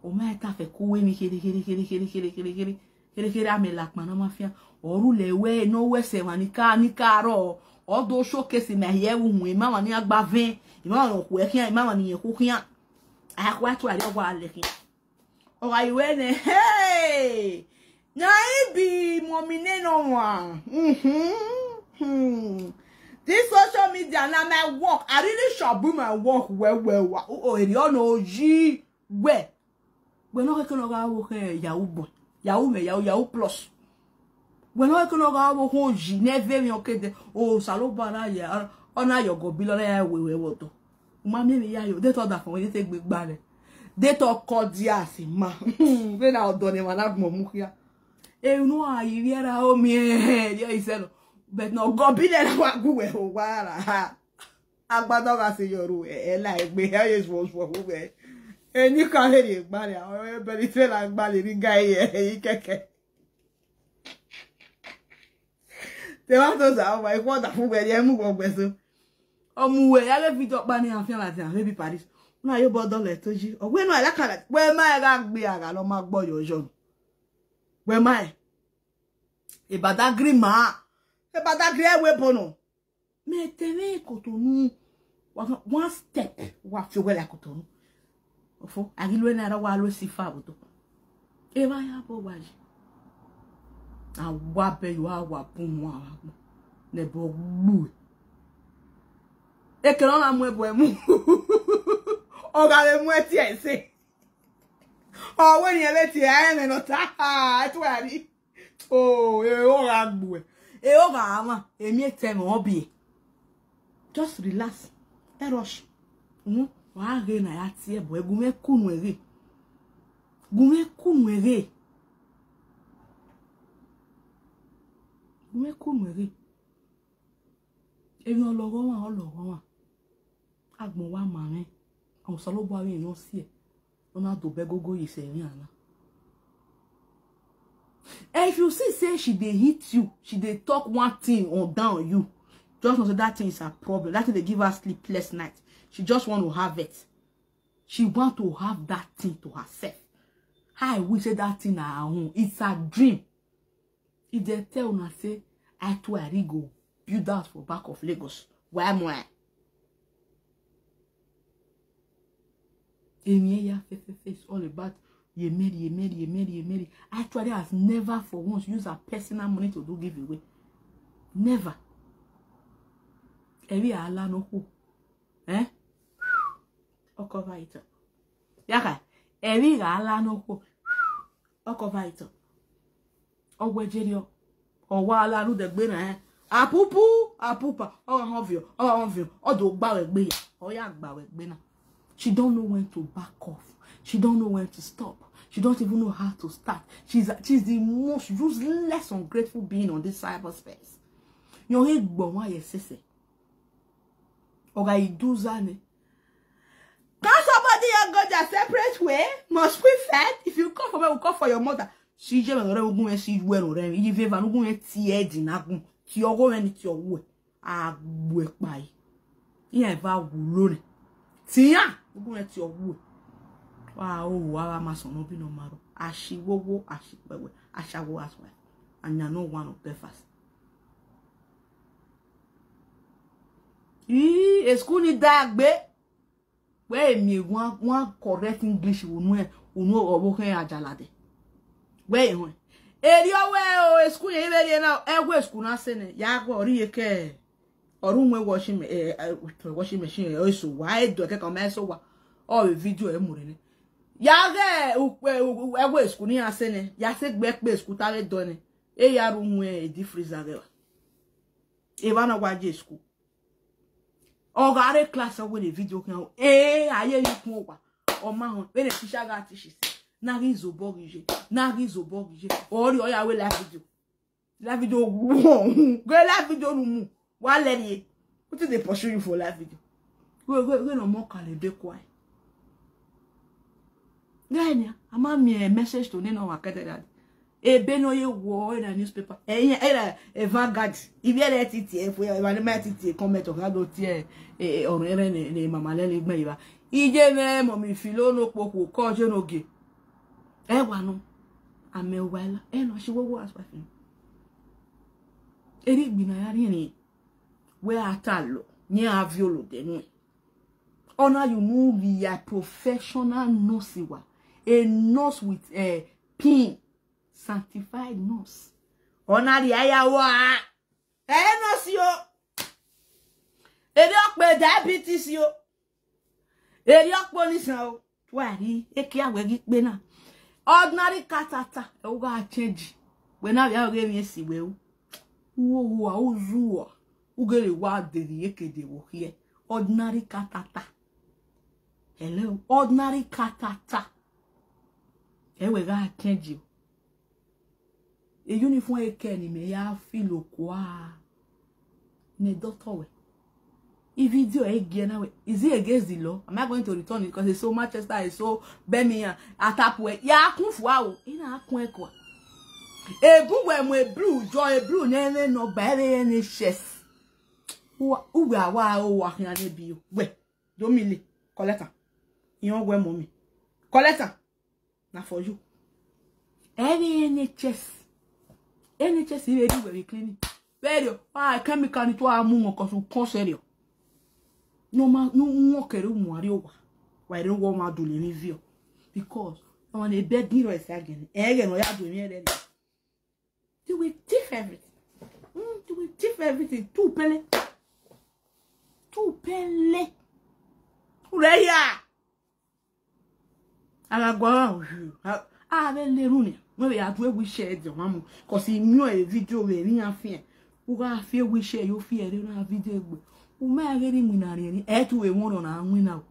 Ọ ma ta fẹ ko wẹ emwi khere khere khere khere khere khere khere khere khere amẹ lakpan na ma fian. Ọ rhulẹ wẹ ne ọ wẹ sẹ emwa ni ka ni ka rrọọ. Ọ do showcase ma hiẹ vbe uhunmwu, ima mwa ni a gba vẹn, ima mwa ni ọ khuẹ khian, ima mwa ni yẹn khu khian. A khua tuare ọ wa lẹ khian. Ọ gha ye wẹ nẹ, hey! Na I be mommy nene ọmwa. Mhm. Hmm. This social media na my work. I really shall be my work well, well, well. O, o, eri ọ na oyi wẹ. Wẹ ne ọ khẹke ne ọ gha wo khe Yahoo boy. Yahoo mẹ, Yahoo, Yahoo plus. Wẹ ne ọ khẹke ne ọ gha wo khe oyi ne ẹvbe emwi ọ ke dẹ. Osanobua na ya, ọ na ya ọgọ bi lọ na ya wewe ẹvbo ọdọ. U ma miẹn emwi ya yo, de te ọdafẹn wẹ, de te egbe gba rẹ. De te ọkọ dia si ma. Vbene ọdọ ne emwa na gbọn mu khia. Enu a yi vbiẹ ra o miẹn, yọ isẹ nọ. But ne ọgọ bi lẹ na wa gu wẹ ho wa ra. Agbada ọ gha sẹ yọ ru, ẹ, ẹ la egbe, ẹ ye zuọ zuọ hu wẹ. Eni ka vbe rhie gba rẹ, ọ bẹre ite na gba le rhie ga ye, ẹ, ikẹkẹ. Te wa to sa, ọ ma, ikhuo ọdafẹn wẹ, ẹ mu wẹ ọgbẹn so. Ọ mu wẹ, ya ghe video ọkpa ne iran fian ladian, maybe Paris. Una ye obọ dọlọ ẹto yi. Ọ wẹ ne a ya kan, wẹ ma gha gbe agha lọ ma gbọ yọ yọ. Wẹ ma rẹn. Ebadagri ma. Ebadagri ẹwe bono. Mẹ te mwẹ Kotonu. One step. Wa fi owẹ la Kotonu. Ofo, a ghi lu ẹre na, ra wa lu ẹre si fa vbe otọ. Evba ya bọ wa yi. A wa bẹ yo, a wa bun wọn agbọn. Ne ẹbọ gbu. Ekene ọ na mu ẹbọ ẹmu. Ọ gha vbe mu ẹtin ẹse. Ọ wẹ ne irẹn vbe tie ẹmwẹ ne ọ ta. Ẹtu a ri. Oh, e o gha gbuẹ. E o gha mwa, emi etẹn mwẹ ọ biẹ. Just relax. Ẹ rush. Unu, wa ghe na ya tie ẹbọ, gu mwẹ kunu ẹghe. Gu mwẹ kunu ẹghe. Gu mwẹ kunu ẹghe. Emwi ọlọghọmwa, ọlọghọmwa. Agbọn wa ma mwẹ. Osanobua vbe ne ọ siẹ. Ọ na do bẹ gogo ye sẹ emwi ana. And if you see say she dey hit you, she dey talk one thing or down you, just know say that thing is her problem. That thing dey give her sleepless night. She just want to have it. She want to have that thing to herself. How I wish say that thing na her own. It's her dream. If dem tell una say, I too, I go build house for back of Lagos. Why more? Emwi ya fe fe fe, it's all about ye marry, ye marry, ye marry, ye marry. Actually, has never for once used her personal money to do giveaway. Never. Ẹvbi a la nọ khuo. Eh? Ọ cover it up. Ya kha, ẹvbi gha la nọ khuo. Ọ cover it up. Ọ wẹ jeriọ. Ọ wa la rudẹ gbe na, eh? Apupu, apupa, ọ gha họn viọ, ọ gha họn viọ, ọ do gba wẹ gbe ya, ọ ya gba wẹ gbe na. She don't know when to back off. She don't know when to stop. She don't even know how to start. She's, she's the most useless, ungrateful being on this cyberspace. Yọn he gbọ wan ye sese. Ọ gha i do za nẹ. Can somebody here go their separate way? Must we fight? If you come for me, we come for your mother. Si je me rẹ ugun ẹ si wẹ no rẹ. Iye veva ugun ẹ ti ẹ di na gun. Ti ọgọ rẹ ni ti ọwẹ. A gbe pa yi. Iyan eva wu lo nẹ. Ti iyan ugun ẹ ti ọwẹ. Wa o wa ma sọn nọ bi nọ ma ro. Ashi wowo, ashi pẹwẹ, ashawo aswa. Anya no one of breakfast. Ii, school ni da gbe. Wẹ emi one, one correct English unu ẹ, unu ọvbokhan Ajalade. Wẹ ehun. Eri ọwẹ o, school yẹn vbe rrie na, ẹwẹ school na sẹ nẹ, ya gbe ọrri ye ke, ọrri uwẹ washing ma-, eh, eh, washing machine, eh, eso wa, e do kẹkan ma eso wa. Ọ vbe video ẹ mu rre nẹ. Ya ghe ukpe, u-, u-, ẹwẹ school ni ya sẹ nẹ, ya sẹ gbe kpe school ta vbe dọ nẹ. E ya ru uwẹ e deep freezer ghẹ wa. Evba na wa ye school. Ọ gha rre class, ọ wẹ ne video khian. Eh, a ye emwi kun owa. Ọ ma họn, vbene teacher gha teach sẹ. Na ghi zobọ ghi ye. Na ghi zobọ ghi ye. Ọ rhie ọ ya wẹ live video. Live video wọ. Ghe live video unu mu. Wa lẹ rhie. Wetin dey pursue you for live video? Ghe, ghe, ghe ne ọmọ ka le be quiet. Ghẹ nia, a ma miẹn message to nene ọmwa kẹdẹ dade. Ebe ne ọ ye wọ, ena newspaper. Ẹyẹn, ena, eh, Vanguard. Ivbi ẹre ti tie, fo, eva ne ma ti tie comment, ọ gha do tie, eh, eh, ọrẹn rẹ ne, ne mama lẹ ne gbẹn iva. Iye mwẹ mummy Philo no kpokhuo, kọ je no gie. Ẹ wa nọ. Amẹ wa la. Ẹ nọ, she wowo as wife. Eri gbina ya rhiẹnrhiẹn. Wẹ a ta lọ, ne a viọ lodẹ nuẹn. Ọ na you know we are professional nurse wa. A nurse with a pin, sanctified nurse. Ọ na rhie ya wa. Ẹ nurse yo. Eri ọkpẹ diabetes yo. Eri ọkpọ ni san o. Wa ri ekia wẹ ghi kpe na. Ordinary catata, ẹ u gha change. Wẹ na vbe aro ghe emwi esi wẹ u. U wo ua, u zu ua. U gele wa de ghi ye ke de vbe okhiẹ. Ordinary catata. Hello, ordinary catata. Ẹ wẹ gha change o. E uniform eke ni mẹ ya feel okua. Ne doctor wẹ. I video ẹ giẹ na wẹ. Is it against the law? Am I going to return it? Because it's so Manchester, it's so Birmingham, Atapu ẹ. Ya kun fua o. I na kun ẹkua. Ebu wẹ mu ebru jọ, ebru ne ẹmwẹ nọ ba ẹmwẹ N H S. Uwa, uwa wa o wa khian ne bi o. Wẹ, do mi le. Collect am. Iyan wẹ mummy. Collect am. Na for you. Ẹ vbe N H S. N H S vbe rhie uwẹ vbe clinic. Vberriọ, a chemical ni tu a mu wọn cause u kọn sẹrriọ. Ne ọ ma, ne u wọn kẹre umuan rrie owa. Wa rre owa ọmwa dule emwi viọ. Because ọmwa ne beg ni rọ ẹse agẹnẹ. Ẹghẹ ne ọ ya do emwi ẹrẹrẹ. They will thief everything. Mm, they will thief everything. Tu pele. Tu pele. Urẹ ya. A gha guan uhi, a, a vbe lerun nian, wẹ vbe ya du ewu iṣẹ ẹdẹ ọmwa mu, cause I miẹn video vbe emwi iran fian. U gha fi ewu iṣẹ yo fi ẹre na video egbe. U ma ghe ne iwinna riẹn ni, ẹ i tu vbe mwẹ ọna winna o.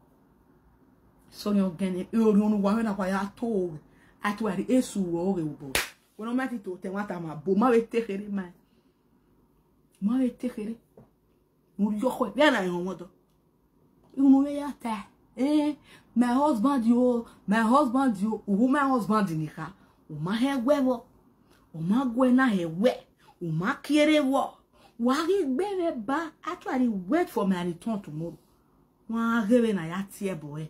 Sọni ọgẹnẹ, e orhiọn ne uwa mwẹ na wa ya to oghe, a tu a rhie esu vbe oghe obọ. Wẹ ne ọ ma ti to otọ ẹmwata ma bo, ma vbe te kherhe ma. Ma vbe te kherhe. Mu rhie ọkhọe, vbe a na rẹn ọmọdọ. Unu vbe ya ta, eh, my husband o, my husband o, uwu my husband ni kha, u ma hẹ wẹ vbọ, u ma guẹ na hẹ wẹ, u ma kierre vbọ, wa ghi gbe vbe ba, actually wait for my return tomorrow. Wa ghe vbe na ya tie ẹbọ ẹre.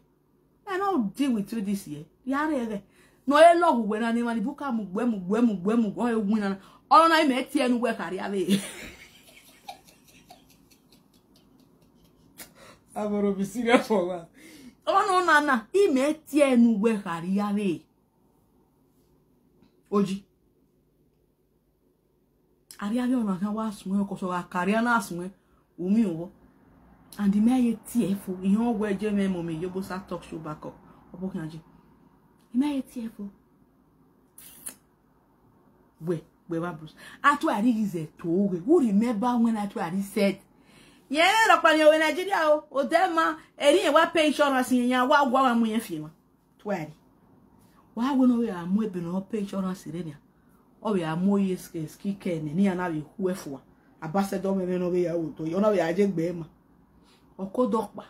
I no deal with you this year. Ya rre ẹghẹ. Ne ọ re lọghe uwẹ na, ne emwa ni buka mu gbe, mu gbe, mu gbe, mu gbe, ọ re winna na. Ọnọna imẹ tie ẹnu wẹ kharria vbe. I'm gonna be serious for that. Ọnọna na, imẹ tie ẹnu wẹ kharria vbe. Oji. Arriavbe ọna khian wa suẹn, cause ọ gha ka arrian na suẹn, u miẹn vbọ. And I ma ye tie ẹre fo, I họn wẹ je mwẹ mummy Iyobosa talk show back up. Ọ bọ khian je. I ma ye tie ẹre fo. Wẹ, wẹ vbe Bruce. Atuẹari ghi zẹ to ghe. U remember when Atuẹari said, "Yẹn rhọkpa ni ọ vbe Nigeria o, odẹ ma, eri yẹn wa pay insurance yẹn, yẹn wa, wa, wa mu yẹn fi emwa." Tuẹari. Wa wẹ ne ọ vbe a mu ebe ne ọ pay insurance rre nian. Ọ vbe a mu oye ske, skincare nẹ, ne iran na vbe khu ẹfua. Abasẹdẹ ọmọ ẹmwẹ ne ọ vbe ya ru otọ, ọ na vbe a je gbe ma. Ọkodọkpa.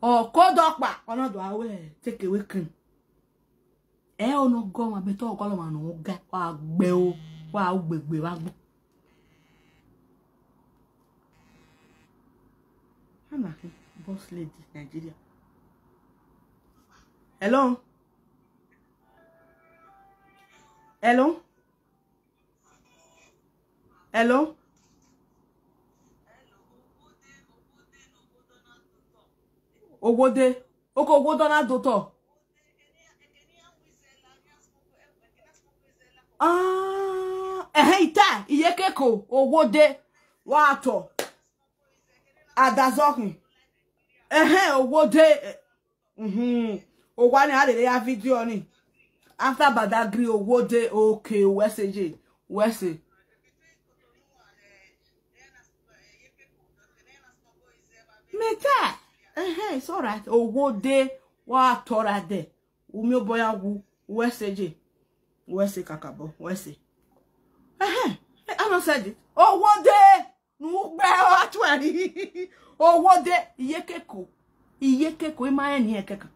Ọkodọkpa, ọ na do a wẹ take away cream. Ẹ ọ nọ gọ ọmwa, but ọ gọlọ ọmwa ne ọ ga, wa gbe o, wa ugbegbe vbe agbọn. Hana khin, boss lady, Nigeria. Hello? Hello? Hello? Owode. Oko Owode na do otọ. Ah, ẹhẹn, ita, iyekeko, Owode, wa tọ. Adazọkhin. Ẹhẹn, Owode. Mhm. Owa ni a lele ya video ni. After Badagry, Owode, okay, wẹ sẹ ye, wẹ sẹ. Meta. Ẹhẹn, it's all right. Owode, wa tọ ra dẹ. U miẹn obọ ya wu, wẹ sẹ ye. Wẹ sẹ kakabọ, wẹ sẹ. Ẹhẹn, I no said it. Owode, ne u gbe ọ Atuẹari. Owode, iyekeko. Iyekeko, I ma rẹn ne irẹn kẹkan.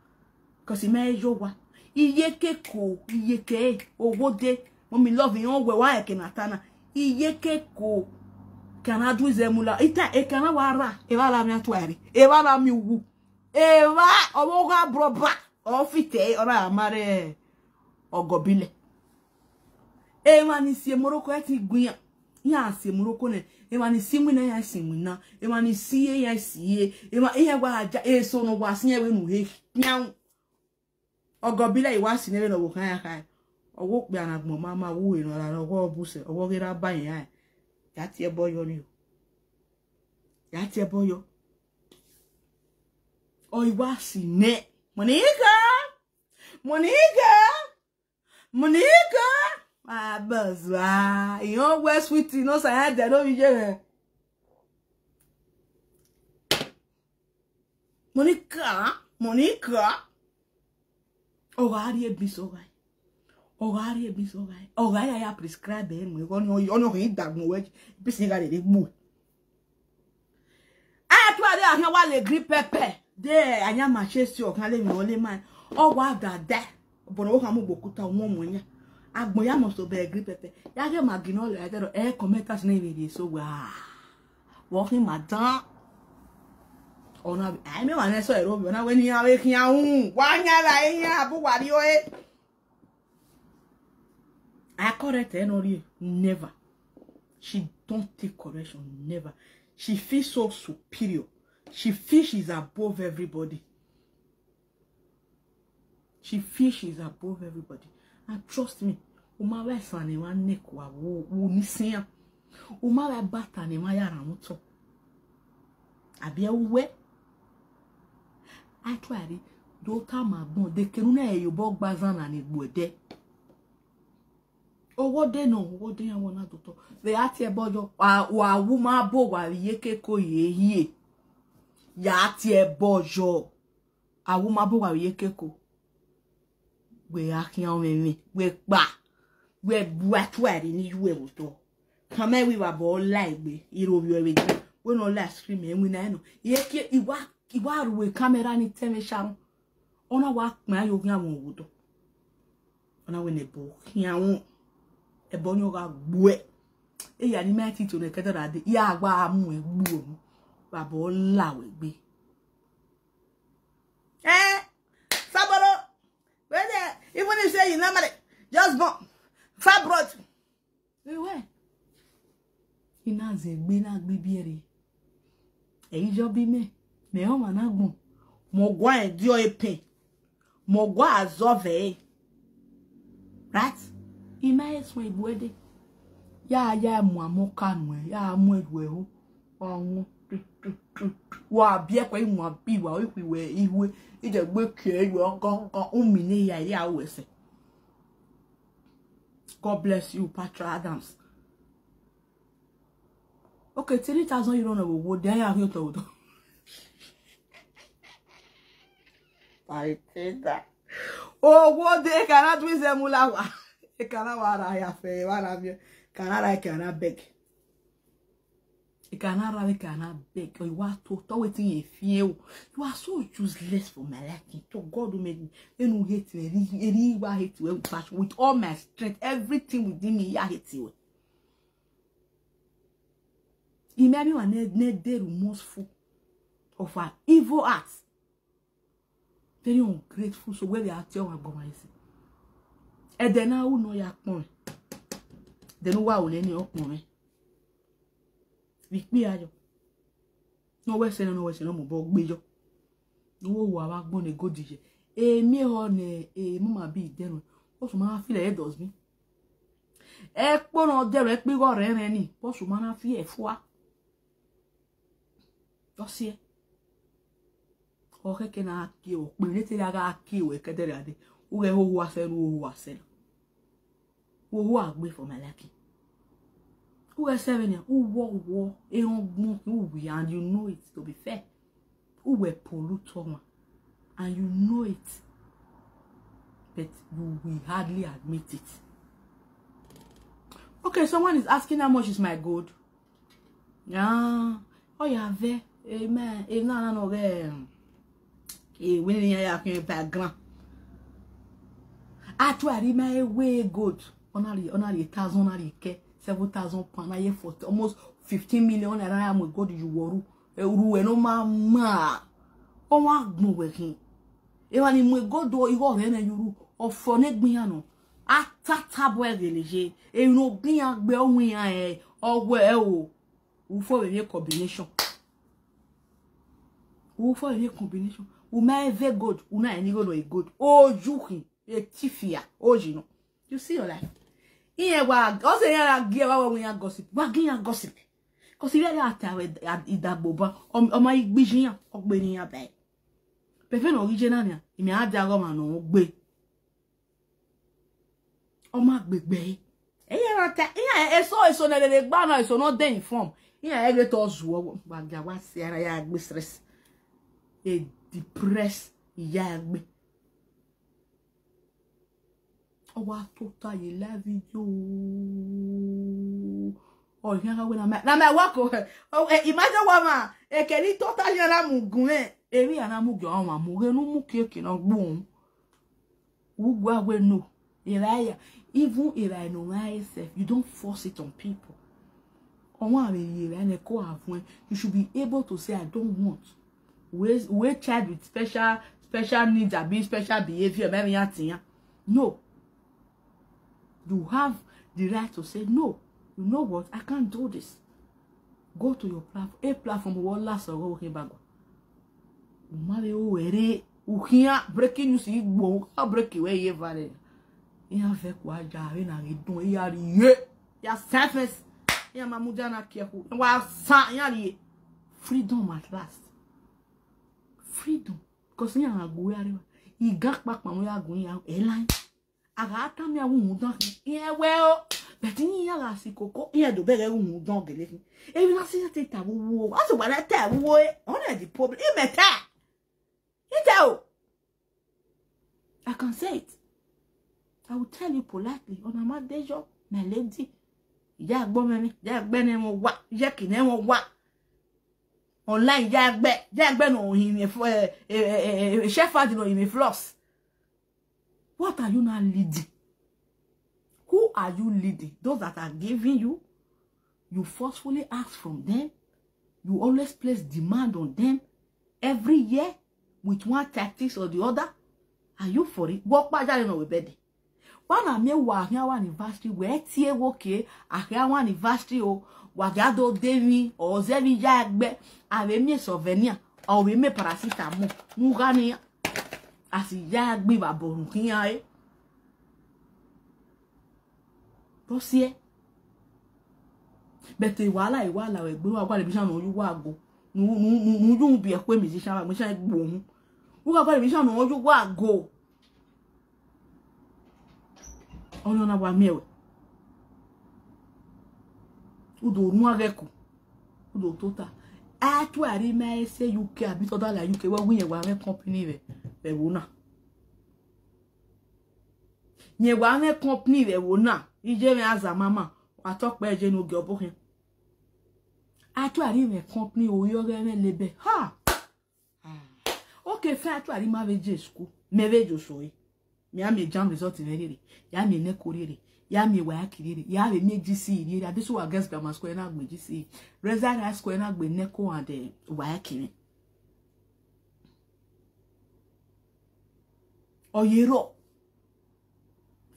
Cause I ma rẹn ye owa. Iyekeko, iyeke, Owode. Mummy love, irẹn wẹ wa rẹn eke ne a ta na. Iyekeko. Ke a na du izẹ mu la. Ita, eke a na wa ra. Evba la miẹn Atuẹari. Evba la miẹn uwu. Evba, ọvbokhan brọba, ọ fitẹ, ọ na ma rre ọgọbilẹ. Emwa ni si Morocco, ẹ ti gbe iran. Iran si Morocco nẹ, emwa ni si iwinna, iran si iwinna. Emwa ni si iye, iran si iye. Emwa, iran wa ja, eso ne ọ wa si iran vbene u he khian. Ọgọbilẹ i wa si nẹ vbene ọvbokhan iran kha. Ọ wẹ okpia ne agbọn ma ma wu he ne ọ ra rre, ọ wẹ ọ bu sẹ, ọ wẹ ọ ghi ra ba iran. Ya tie ẹbọ yọ ni o. Ya tie ẹbọ yọ. Ọ i wa si nẹ. Monica! Monica! Monica! Abazua. Iran wẹ sweet, no sa ya dẹ no vbe iye mwẹ. Monica! Monica! Ọ gha rrie beans, ọ gha. Ọ gha rrie beans, ọ gha. Ọ gha ya, ya prescribe ẹre mu, ọ ni, ọ ni ọ khin dagbọn wẹ, beans ni gha rre gbu. Atuẹari a khian wa le green pepper. De ayama chesi ọ khian le emwi ne ọ le ma. Ọ wa dada. But ọ kha mu gbe okuta, ọ mu ọmọ yan. Agbọn ya must obey green pepper. Ya ghe Maggi ne ọ le ẹdẹrọ, ẹ comment as na vbe rhie so wa. Vbe ọ khin ma dan. Ọ na, ai, mẹ wa nẹ sẹ ẹre ovbi, ọ na wẹ ne iran vbe khian ru. Wa yan la iran, bu wa rrie ọre. I correct her, no, really, never. She don't take correction, never. She feels so superior. She feels she's above everybody. She feels she's above everybody. And trust me, u ma vbe esan ne emwa nẹkua wo, wo ni sian. U ma vbe abata ne emwa ya rhan otọ. Abi ẹ uwẹ? A try re, do tama agbọn, de kenu na ye obọ gba zan na ni gbuẹ dẹ. Owo de nọ, owo de yan wọ na dotọ. Vbe a tie ẹbọ yọ, wa, wa wu ma bo wa vbe iye keko ye hie. Ya tie ẹbọ yọ. A wu ma bo wa vbe iye keko. Wẹ gha khian ọmwẹmwẹ, wẹ kpa, wẹ gua tuẹ re ni yu ẹvbo otọ. Khama ẹvbo ivbabọ la egbe, irovbiọ ẹvbo egbe. Wẹ ne ọ la screen ẹwinna ẹnọ. Iye kie, I wa, I wa ru camera ni tẹ mwẹ sharọn. Ọ na wa kpẹn ayo khian vbọ vbe odọ. Ọ na wẹ ne ẹbọ khian vbọ. Ẹbọ ni ọ gha gbuẹ. Eya ni ma tito ne ẹkẹdẹ ra dee, ya wa mu ẹn gbuẹ mu. Vbabọ la wẹ egbe. Eh, Sabolo, where they, even if say you normally just born fibroid. Wẹ wẹ, I na zẹ egbe na gbe ibiẹre. Ẹ i yọ bi mẹ, mẹ ọmwa na gbọn, mẹ ọgua ẹdiọ epẹn, mẹ ọgua azọ vẹ ẹre. Right? I ma he suẹn ibuẹ dee. Ya, ya mu amọ ka nuẹn, ya mu ẹruẹ ho. Wa wọn. Wa biẹ kue, i wan bi wa, i khui wẹ ihue, i de gbe kie iwe ọgọngọ, u mi ne ya, ya ru ẹsẹ. God bless you, Patra Adams. Okay, three thousand euro na wo, wo, de ya fi otọ otọ. Paiteta. Owo de, ekana du ize mu la wa. Ekana wa ra ya fe, wa ra viẹ. Ekana ra, ekana beg. Ekana ra, ekana beg. Ọ wa to, to wetin ye fi o. You are so useless for my liking. To God who made me. Enu hate me. Eri, eri wa hate we with passion, with all my strength. Everything within me, I hate you. He made me one ne, ne dey remorseful of our evil hearts. Very ungrateful, so where they are tell my government. Ẹdẹ na ru ne ọ ya kpọnmwẹ. Ẹdẹ ne uwa ru nẹ ni ọ kpọnmwẹ. Vbe ikpia yọ. Ne ọ wẹ sẹ na, ne ọ wẹ sẹ na, ọ mobọ gbe yọ. Ne uwa vbe agbọn ne gold ye. Emi ehọ ne, e, mama bi dẹrẹ. Ọ suma na feel like e does me. Ẹkpo ne ọ dẹrẹ, ẹkpo igho rẹnrẹn ni, ọ suma na feel fua. Ọ siẹ. Ọ khẹke na kie, ọ kpe ne te ya gha kie wẹ kẹdẹrẹ ade. U ghẹ hoho asẹ ru, hoho asẹ na. Hoho agbe for my liking. U ghẹ sẹ vbene, u wọ, u wọ, erhọn gbọn, u wi, and you know it, to be fair. U wẹ pollute ọmwa, and you know it, but you will hardly admit it. Okay, someone is asking how much is my gold. Ah, ọ ya vẹ, amen. E na na nọ ghẹ, e wẹ ne ya khin background. Actually, my way gold. Ọ na rhie, ọ na rhie thousand, ọ na rhie kẹ, seven thousand pound, na ye forty, almost fifteen million naira ya mu gold ye uwẹ ru. Ẹ, ru ẹ ne ọ ma ma. Ọ wa gbọn wẹ khin. Emwa ni mu gold igho rẹ nẹ ye ru, ọ fọ ne egbe iran nọ. A tata bu ẹghẹ ne ye. Emwi ne ọ gbe iran gbe, ọ wẹ iran ẹ, ọ wẹ ẹ o. U fo vbe emwi combination. U fo vbe emwi combination. U ma vẹ gold, u na rẹn ni igho nọ e gold. Oyu khin, e tifia, oyi nọ. You see your life. Iran wa, ọ sẹ iran ra gie wa wẹ iran gossip. Wa gie iran gossip. 'Cause iran ya ta wẹ idagboban, ọ, ọ ma gbe iye iran, ọ gbe ne iran ba ẹre. Bẹfẹ ne ọ ghi ye na nian, imẹ a dia ọghọmwa ne ọ gbe. Ọ ma gbegbe ẹre. Eye na ta, iran eso, eso ne rere gba na, eso ne ọ de inform. Iran ẹghe to zuọ, wa gia wa si ara ya gbe stress. E depress iya gbe. Ọ wa tota ye live video. Ọ khian gha wẹ na ma, na ma wa ko. Ọ, e, imagine wa ma, eke ni tota ye na mu gun mwẹ. Emwi a na mu gie ọmwa mu, ghe ne u mu kiekie ne ọ gbe uhunmwu. U gua wẹ no, erha ya, even erha ne ọ gha sef, you don't force it on people. Ọmwa vbe ye erha ne ko a vuẹn, you should be able to say, "I don't want." We, we child with special, special needs, abi special behavior, maybe ya tiyan. No. You have, the right to say, "No, you know what? I can't do this." Go to your platform. A platform will last or go him back. U ma vbe ru ẹre, u khian breaking news igbo, u ka break wẹ ye eva rẹ. Iran vẹ kua ya vbe na ghi dun, iran rhie, ya surface, iran ma mudia na kie khu, wa san, iran rhie. Freedom at last. Freedom. Because iran gha gu ya rre, iga kpakpa mu ya gu iran, ẹ la. A gha tama iran wẹ uhunmwu dan khin, iran wẹ o, but iran gha si koko, iran do bẹghe uhunmwu dan gele khin. Emwi na sẹ iran te ta vbe uwu o, a sẹ wa na ta vbe uwu o, ọna the problem, imẹ ta. Ita o. I can say it. I will tell you politely, ọna ma de yọ, my lady. Ya gbe ọmọ mwẹ, ya gbe ne ẹmwẹ owa, ya ki ne ẹmwẹ owa. Online, ya gbe, ya gbe ne ọ hin mwẹ fo-, eh, eh, eh, eh, eh, shepherd ne ọ hin mwẹ floss. What are you now leading? Who are you leading? Those that are giving you, you forcefully ask from them. You always place demand on them every year with one tactics or the other. Are you for it? Wọ kpa jare nọ vbe bed. Wa na miẹn wa khian wa anniversary, wẹ tie wo ke, a khian wa anniversary o, wa gha do de emwi, ọ zẹ emwi ya gbe, a vbe miẹn souvenir, ọ vbe miẹn paracetamol, mu gha nian. A si ya gbe ivbabọ rhun khian re. Bọ siẹ. But wala, wala, wẹ gbe wa gualọ musician ne ọ ye uwu ago. Nu, nu, nu, nu, yu biẹ kue musician, musician gbohun. U gha gualọ musician ne ọ ye uwu ago. Ọni ọna wa miẹn wẹ. U do rhuan ghẹ ku. U do tota. A tuẹ a rhie ma ẹse U K abi tọda la U K, wẹ wi yẹn wa mwẹ company vbe, vbe ẹvbo na. Yẹn wa mwẹ company vbe ẹvbo na. Iye mwẹ Azamama, wa tọ kpẹ je ne ogie ọbokhian. A tuẹ a rhie mwẹ company, oyi ọghẹ mwẹ lebe. Ha! Ah. Okay, fine, a tuẹ a rhie ma vbe je school. Mẹ vbe je osọe. Mẹ ya miẹn JAMB result mwẹ rhiere, ya miẹn NECO rhiere, ya miẹn WAEC rhiere, ya vbe miẹn G C E rhiere. Adesuwa Girls Grammar School na gbe G C E, Rosary High School na gbe NECO and, eh, WAEC mwẹ. Ọ ye rrọọ.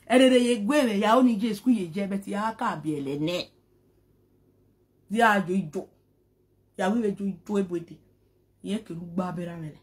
Ẹrere ye gue mwẹ ya oni je school ye je, but ya ka biẹlẹ nẹ. Ya jo ijo. Ya wi vbe jo ijo ebuede. Irẹn kere ugba bẹra mwẹ nẹ.